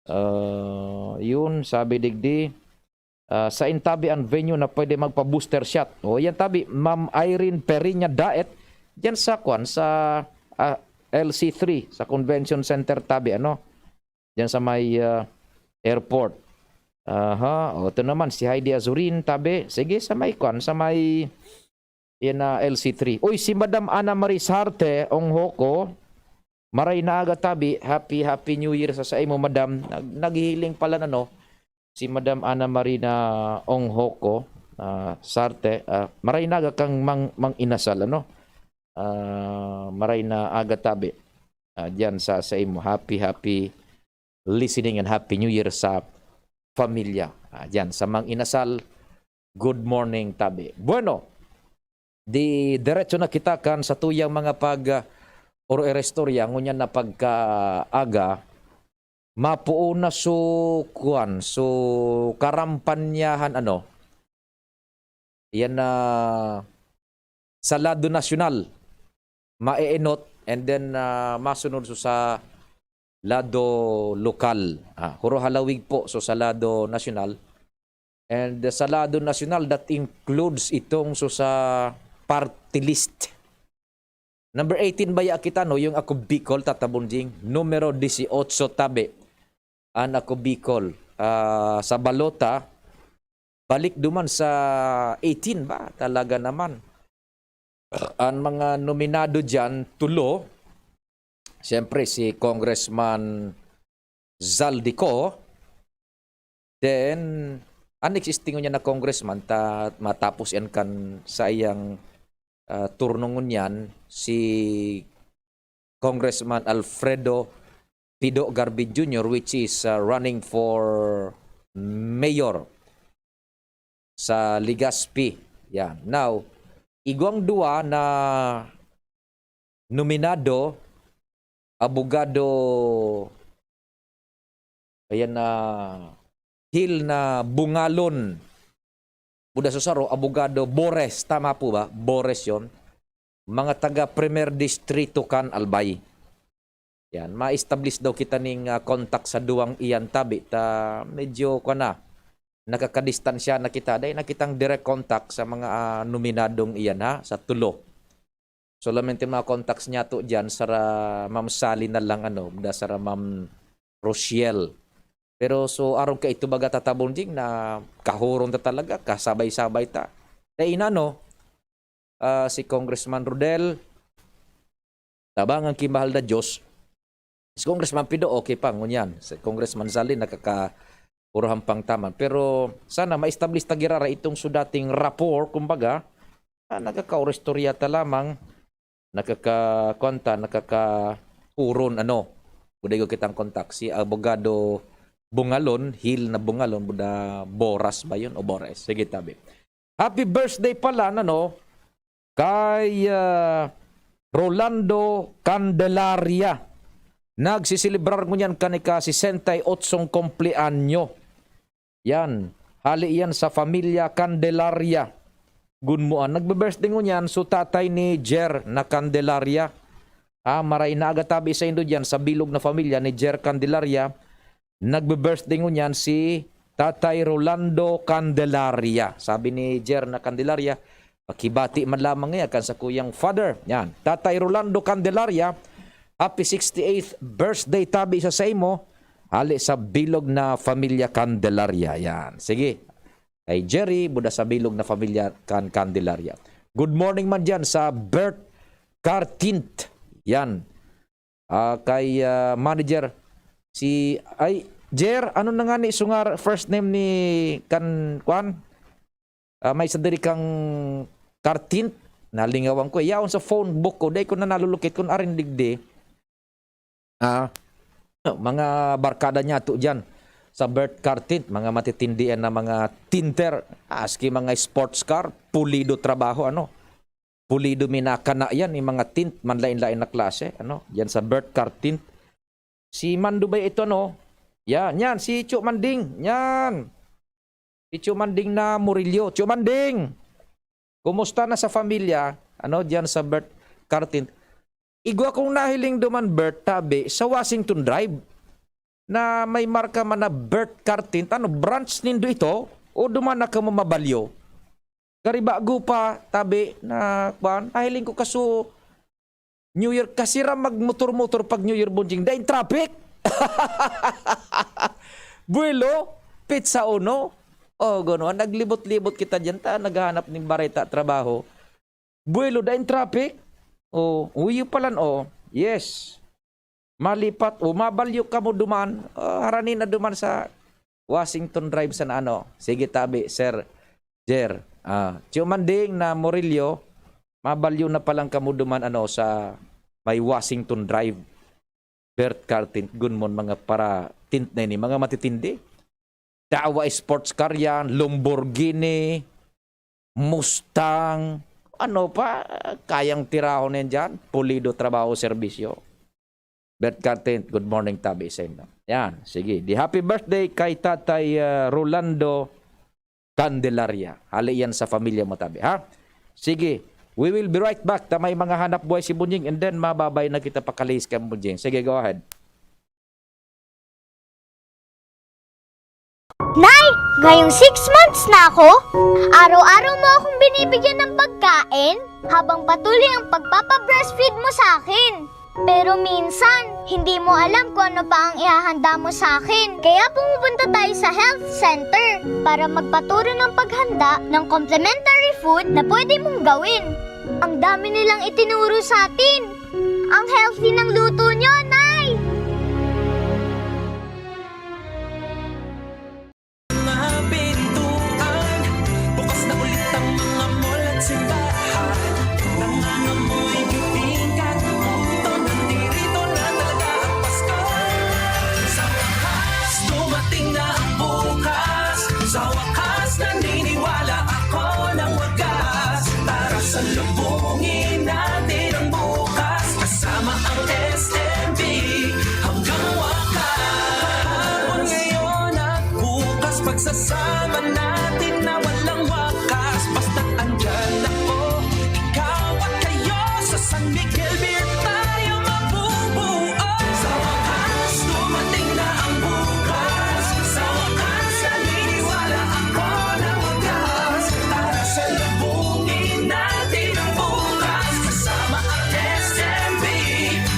Ah, yun, sabi digdi, ah, sa intabi ang venue na pwede magpa-booster shot. O, yan tabi, Ma'am Irene Periña Daet, dyan sa, kwan, sa ah, L C three, sa Convention Center tabi, ano? Dyan sa may ah, airport. Aha, o, ito naman, si Heidi Azurin tabi. Sige, sa may, kwan, sa may yan na L C three. Uy, si Madam Ana Marie Sarte, Ong Hoko, maray na aga tabi, happy, happy New Year sa saimo, Madam. Nag-, naghihiling pala na, no? Si Madam Ana Marie na Ong Hoko, ah, Sarte, ah, maray na aga kang mang, mang inasal, ano? Ah, maray na aga tabi. Ah, diyan sa, sa imo. Happy, happy listening and Happy New Year sa pamilya. Ah, diyan sa mang inasal, good morning, tabi. Bueno, di diretso na kita kan satuyang mga pag, ah, oro-, istorya, ngunyan na pagkaaga, mapuon na so, kuwan, so karampanyahan, ano, yan na sa lado nasyonal, maeenot, and then, ah, masunod so sa lado lokal. Ah, huro halawig po, so sa lado nasyonal. And sa lado nasyonal, that includes itong so sa party list. Number eighteen baya kita, no? Yung Ako Bicol, Tata Bonjing. Numero dieciocho tabi. An Ako Bicol. Ah, sa balota, balik duman sa eighteen ba? Talaga naman. An mga nominado diyan, tulo. Siyempre, si Congressman Zaldy Co. Then, an existing niya na congressman, ta-, matapos yan kan sa iyang, ah, turno ngunyan, si Congressman Alfredo Pido Garvin Junior, which is, ah, running for mayor sa Legazpi. Yan. Now, igwang duwa na nominado, abogado, ayan na, Hil na Bungalon. Buda sa saro, abogado Bores. Tama po ba? Bores yon. Mga taga Primer Distrito kan Albay. Yan. Ma-establish daw kita ning, ah, contact sa duwang iyan tabi. Ta, medyo, kwa na, nakakadistansya na kita. Dahil nakitang direct contact sa mga, ah, nominadong iyan, ha? Sa tulo. Solamente mga contacts niya to diyan, sara Ma'am Sally na lang, ano, da sara Ma'am Rochelle. Pero so, aron kaito baga, Tata Bonjing, na kahuron ta talaga, kasabay-sabay ta. Dai na, no? Ah, si Congressman Rodel, tabangan ki mahal na Diyos. Si Congressman Pido, okay pa, ngunyan. Si Congressman Sally, nakaka-, puro hampang taman. Pero sana ma-establish ta girara itong so dating rapport, kumbaga, ah, nakakaoristorya ta lamang, nakaka-, kwan ta, nakaka-, uron, ano, buday ko kitang kontak, si Abogado bungalon, hill na bungalon, buda boras ba yun o bores? Sige, tabi. Happy birthday pala, ano, kay, ah, Rolando Candelaria. Nagsiselebrar ngunyan kan ika-sesenta y otsong kumpleanyo. Yan. Hali yan sa Familia Candelaria. Gunmoan. Nagbe-birthday ngunyan, so tatay ni Jer na Candelaria. Ah, maray na aga tabi saindo diyan sa bilog na familia ni Jer Candelaria. Nagbe-birthday ngunyan si Tatay Rolando Candelaria. Sabi ni Jer na Candelaria, "Pakibati man lamang niya kan sakuyang father." Yan. Tatay Rolando Candelaria, happy sixty-eighth birthday tabi sa saimo. Hali sa bilog na familia Candelaria. Yan. Sige. Kay Jerry, buda sa bilog na familia kan Candelaria. Good morning man dyan sa Bert Cartint. Yan. Ah, kay, ah, manager, si, ay, Jer, ano na nga ni sungar first name ni kan, kwan? Ah, may sadiri kang Cartint, nalingawan ko. Yaon sa phone book ko, dai ko na nalulukit kung arin digdi. Ah, mga barkada niya to dyan sa Bert Cartint, mga matitindian na mga tinter, aski mga sports car, pulido trabaho, ano? Pulido minakana yan, yung mga tint, manlain-lain na klase, ano? Yan sa Bert Cartint. Si Mando ba ito, ano? Yan, yan, si Chu Manding, yan. Si Chu Manding na Murillo. Chu Manding! Kumusta na sa familia? Ano, diyan sa Bert Cartint? Igwa kong nahiling duman, Bert, tabi, sa Washington Drive, na may marka man na Bert Cartint. Ano, branch nindo ito? O duman na kamo mabalyo? Karibago pa, tabi, na, kwan, nahiling ko kaso New Year, kasi ra magmotor-motor pag New Year, Bonjing, daing traffic. Buwelo, pizza uno. Oh, ganoon. Naglibot-libot kita diyan, ta, naghahanap ning bareta, trabaho. Buwelo, daing traffic. Oh, uyo palan, oh. Yes. Malipat, o mabalyo kamo duman, ah, harani na duman sa Washington Drive sa ano. Sige, tabi, Sir Jer. Ah, Chu Manding na Murillo, mabalyo na palan kamo duman, ano, sa may Washington Drive. Bert Cartint, gunmon, mga para tint na ini, mga matitindi. Dawa sports car yan, Lamborghini, Mustang, ano pa, kayang tirahon yan dyan. Pulido, trabaho, serbisyo. Bert Cartint, good morning, tabi sa inyo. Yan, sige. Di happy birthday kay Tatay, ah, Rolando Candelaria. Hali yan sa pamilya mo, tabi, ha? Sige. We will be right back. Ta may mga hanap buhay si Bunjing, and then mababay na kita pakalihis kay Bunjing. Sige, go ahead. Nay, ngayong six months na ako, araw-araw mo akong binibigyan ng pagkain habang patuloy ang pagpapa-breastfeed mo sa akin. Pero minsan, hindi mo alam kung ano pa ang ihahanda mo sa akin. Kaya pumupunta tayo sa health center para magpaturo ng paghanda ng complimentary food na pwede mong gawin. Ang dami nilang itinuro sa atin. Ang healthy ng luto nyo, Nay! Mga pintuan, bukas na ulit ang mga mall at simbahan. Nangangamoy bibingka, gutom, nandito na talaga ang Pasko. Sa wakas, dumating na ang bukas. Sa wakas, naniniwala ako ng wagas. Tara, salubungin natin ang bukas. Kasama ang S M B hanggang wakas. Ngayon at bukas, pagsasama natin na walang wakas. Basta't andyan ako, ikaw at kayo, sa San Miguel Beer tayo mabubuo. Sa wakas, dumating na ang bukas. Sa wakas, naniniwala ako na wagas. Tara, salubungin natin ang bukas. Kasama ang S M B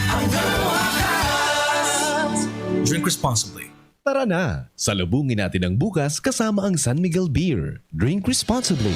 hanggang wakas. Drink responsibly. Tara na! Salubungin natin ang bukas kasama ang San Miguel Beer. Drink responsibly.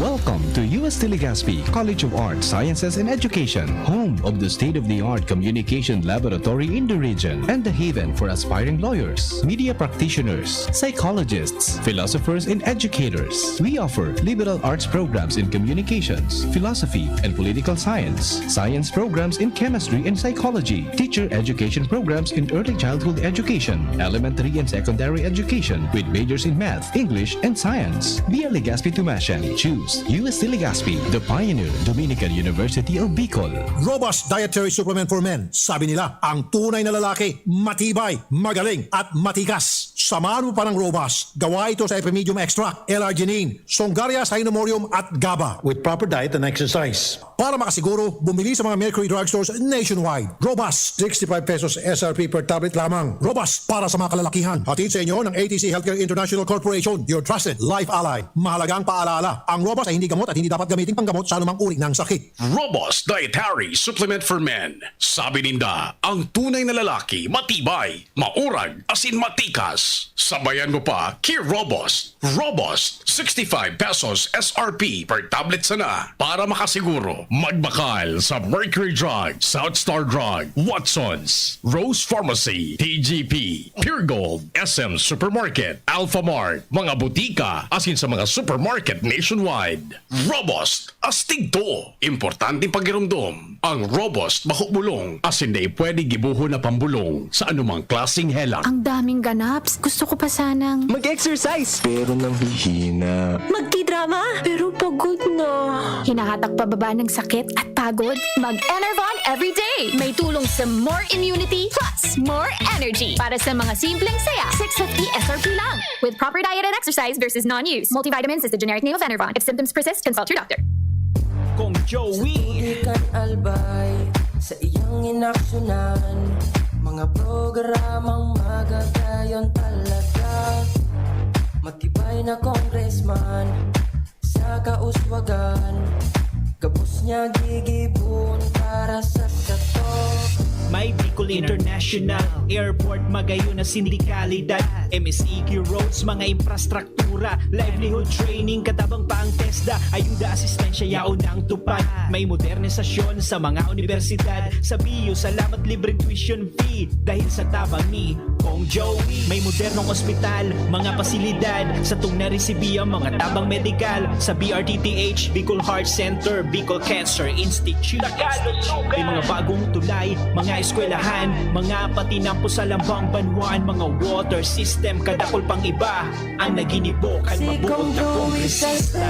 Welcome to U S T Legazpi College of Arts, Sciences, and Education, home of the state-of-the-art communication laboratory in the region and the haven for aspiring lawyers, media practitioners, psychologists, philosophers, and educators. We offer liberal arts programs in communications, philosophy, and political science, science programs in chemistry and psychology, teacher education programs in early childhood education, elementary and secondary education with majors in math, English, and science. Be a Legazpi Tumashan. Choose U S T Legazpi, the pioneer Dominican University of Bicol. Robust dietary supplement for men. Sabi nila, ang tunay na lalaki, matibay, magaling, at matikas. Samahan mo pa ng Robust. Gawa ito sa Epimedium Extract, L-arginine, Songaria Cynomorium at GABA. With proper diet and exercise. Para makasiguro, bumili sa mga Mercury Drugstores nationwide. Robust, sixty-five pesos S R P per tablet lamang. Robust para sa mga kalalakihan. Hatid sa inyo ng A T C Healthcare International Corporation, your trusted life ally. Mahalagang paalala, ang Robust ay hindi gamot at hindi dapat gamitin panggamot sa anumang uri ng sakit. Robust Dietary Supplement for Men. Sabi ninda, ang tunay na lalaki, matibay, maurag, asin matikas. Sabayan mo pa, ki Robust. Robust, sixty-five pesos S R P per tablet sana. Para makasiguro, magbakal sa Mercury Drug, South Star Drug, Watsons, Rose Pharmacy, T G P, Pure Gold, S M Supermarket, Alpha Mart, mga butika, asin sa mga supermarket nationwide. Robust, astig to. Importanteng pagiromdom. Ang Robust bako bulong, asin dai pwede gibohon na pambulong sa anumang klaseng helang. Ang daming ganaps. Gusto ko pa sanang mag-exercise. Pero nanghihina. Magtidrama. Pero pagod na. Hinahatak pababa ng sakit at pagod. Mag-Enervon everyday. May tulong sa more immunity plus more energy. Para sa mga simpleng saya, six fifty S R P lang. With proper diet and exercise versus non-use. Multivitamins is the generic name of Enervon. If symptoms persist, consult your doctor. Kong Joey. Sa tubig kan albay, sa iyang inaksyonan, mga programang magagayon talaga. Matibay na congressman sa kauswagan, gabos niya gigibon para sa kato. May Bicol International Airport, magayon na sindikalidad, M S E Q roads, mga infrastruktura, livelihood training, katabang pa ang TESDA, ayuda, asistensya, yaon ang tupad. May modernisasyon sa mga unibersidad, sa B U, salamat, libreng tuition fee, dahil sa tabang ni Kong Joey. May modernong ospital, mga pasilidad, satong naresibi ang mga tabang medikal sa B R T T H, Bicol Heart Center, Bicol Cancer Institute. May mga bagong tulay, mga eskwelahan, mga patinampo sa lambang banwaan, mga water system, kadakol pang iba ang naginibo kan mabuot na kongresista.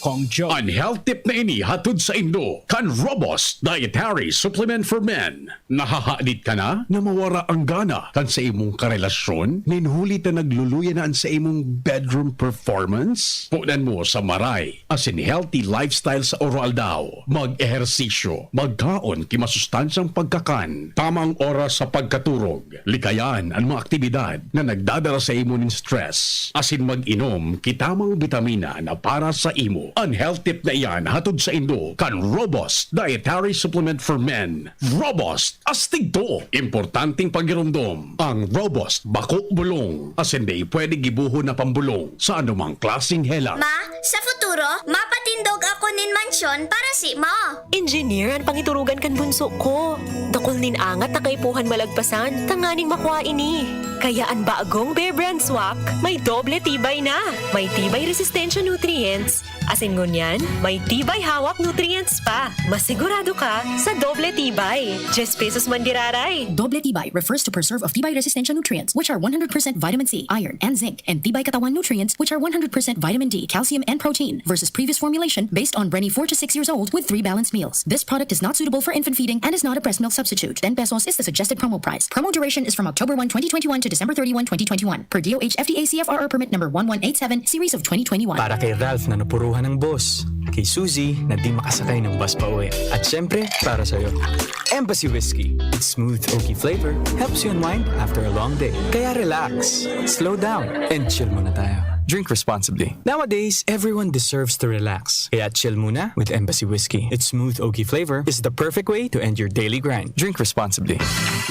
Kong Joey. An health tip na ini hatod saindo kan Robust Dietary Supplement for Men. Nahahadit ka na na mawara ang gana kan sa imong karelasyon? Nin huli ta nagluluya na an sa imong bedroom performance? Punan mo sa maray asin healthy lifestyle sa oro-aldaw. Mag-ehersisyo, magkaon ki masustansyang pagkakan, tamang oras sa pagkaturog, likayan an mga aktibidad na nagdadara sa imo nin stress, asin mag-inom ki tamang bitamina na para sa imo. An health tip na iyan hatod saindo kan Robust Dietary Supplement for Men. Robust, astig to! Importanteng pagiromdom. Ang Robust bako bulong, asin dai pwede gibohon na pambulong sa anumang klaseng helang. Ma, sa futuro, mapatindog ako nin mansyon para sa imo. Engineer an pangiturugan kan bunso ko. Dakul nin angat na kaipuhan malagpasan tanganing makua ini. Kaya an bagong Bear Brand Swak may doble tibay na. May tibay resistensya nutrients, asin ngunyan, may tibay hawak nutrients pa. Masigurado ka sa doble tibay. Diyes pesos man giraray. Doble tibay refers to preserve of tibay resistensya nutrients, which are one hundred percent vitamin C, iron, and zinc, and tibay katawan nutrients, which are one hundred percent vitamin D, calcium, and protein, versus previous formulation based on Brenny four to six years old with three balanced meals. This product is not suitable for infant feeding and is not a breast milk substitute. Ten pesos is the suggested promo price. Promo duration is from October one, twenty twenty-one to December thirty-one, twenty twenty-one, per D O H F D A C F R R permit number one one eight seven, series of twenty twenty-one. Para kay Ralph na napuruhan ng boss, kay Suzy na di makasakay ng bus pa uwi, at syempre, para sa'yo. Embassy Whiskey. Its smooth, oaky flavor helps you unwind after a long day. Kaya relax, slow down, and chill muna tayo. Drink responsibly. Nowadays, everyone deserves to relax. Kaya chill muna with Embassy Whiskey. Its smooth oaky flavor is the perfect way to end your daily grind. Drink responsibly.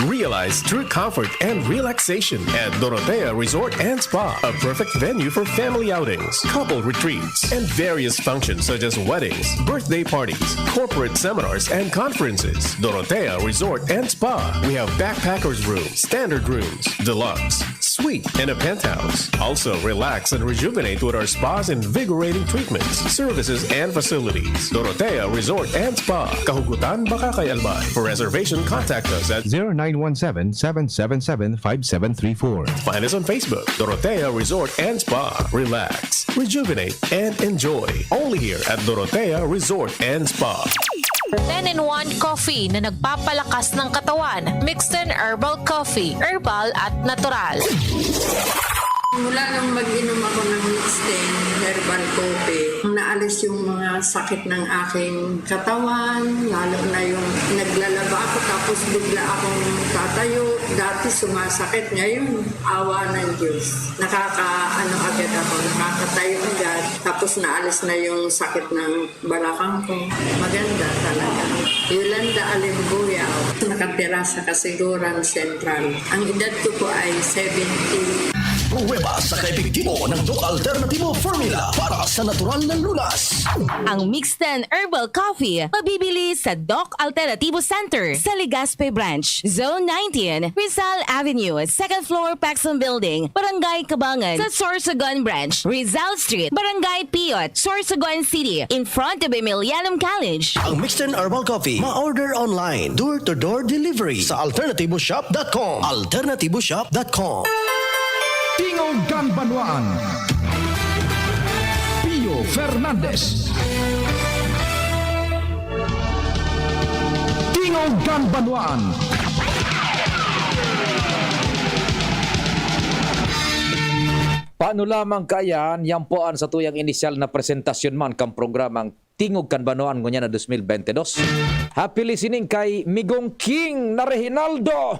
Realize true comfort and relaxation at Dorotea Resort and Spa, a perfect venue for family outings, couple retreats, and various functions such as weddings, birthday parties, corporate seminars, and conferences. Dorotea Resort and Spa. We have backpackers room, standard rooms, deluxe, suite, and a penthouse. Also, relax and rejuvenate with our spa's invigorating treatments, services, and facilities. Dorotea Resort and Spa, Kahugutan, Bacacay, Albay. For reservation, contact us at zero nine one seven, seven seven seven, five seven three four. Find us on Facebook, Dorotea Resort and Spa. Relax, rejuvenate, and enjoy. Only here at Dorotea Resort and Spa. Ten-in-one Coffee na nagpapalakas ng katawan. Mixed in Herbal Coffee. Herbal at natural. Mula nung mag-inom ako ng Mixed in Herbal Coffee, naalis yung mga sakit ng aking katawan, lalo na yung naglalaba ako tapos bigla akong tatayo. Dati sumasakit, ngayon awa ng Diyos. Nakaka-ano agad ako, nakakatayo agad. Tapos naalis na yung sakit ng balakang ko. Maganda talaga. Yolanda Alimbuya, nakatira sa Kasiguran Central. Ang edad ko po ay seventy. Pruweba sa kaepektibo ng Doc Alternativo Formula para sa natural na lunas. Ang Mixten Herbal Coffee, mabibili sa Doc Alternativo Center sa Legazpi Branch, Zone nineteen, Rizal Avenue, second floor, Paxson Building, Barangay Cabangan, sa Sorsogon Branch, Rizal Street, Barangay Piot, Sorsogon City, in front of Emilianum College. Ang Mixten Herbal Coffee, ma-order online, door-to-door delivery sa alternativoshop dot com. Alternativoshop dot com. Tingog kan Banwaan. Pio Fernandez. Tingog kan Banwaan. Paano lamang kaiyan, yan po an satuyang inisyal na presentasyon man kan programang Tingog kan Banwaan ngunyan na dos mil bente dos. Happy listening kay Migong King na Reginaldo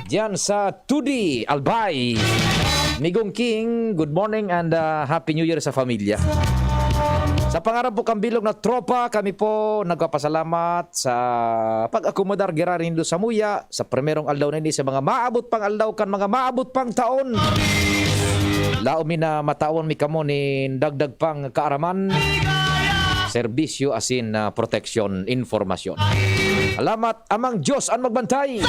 diyan sa Tudi, Albay. Migong King, good morning and, ah, Happy New Year sa pamilya. Sa pangaran po kan bilog na tropa, kami po nagpapasalamat sa pag-akomodar giraray nindo samuya sa primerong aldaw na ini sa mga maabot pang aldaw kan mga maabot pang taon. Laom mi na matawan mi kamo nin dagdag pang kaaraman, serbisyo asin, ah, proteksyon, impormasyon. Salamat, Amang Diyos an magbantay.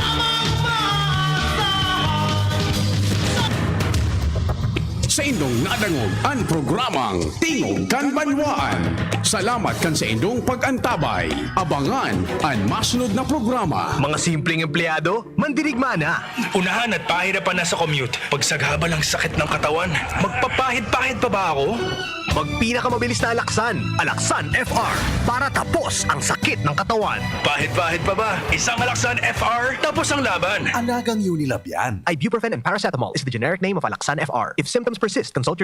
Saindong nadangog an programang Tingog kan Banwaan. Salamat kan saindong pag-antabay. Abangan an masunod na programa. Mga simpleng empleyado, mandirigma na. Unahan at pahirapan na sa commute. Pagsagabal ang sakit ng katawan. Magpapahid-pahid pa ba ako? Magpinakamabilis na Alaksan, Alaksan F R. Para tapos ang sakit ng katawan. Pahid-pahid pa ba? Isang Alaksan F R, tapos ang laban. Alagang Unilab yan. Ibuprofen and paracetamol is the generic name of Alaksan F R. If symptoms persist, consult your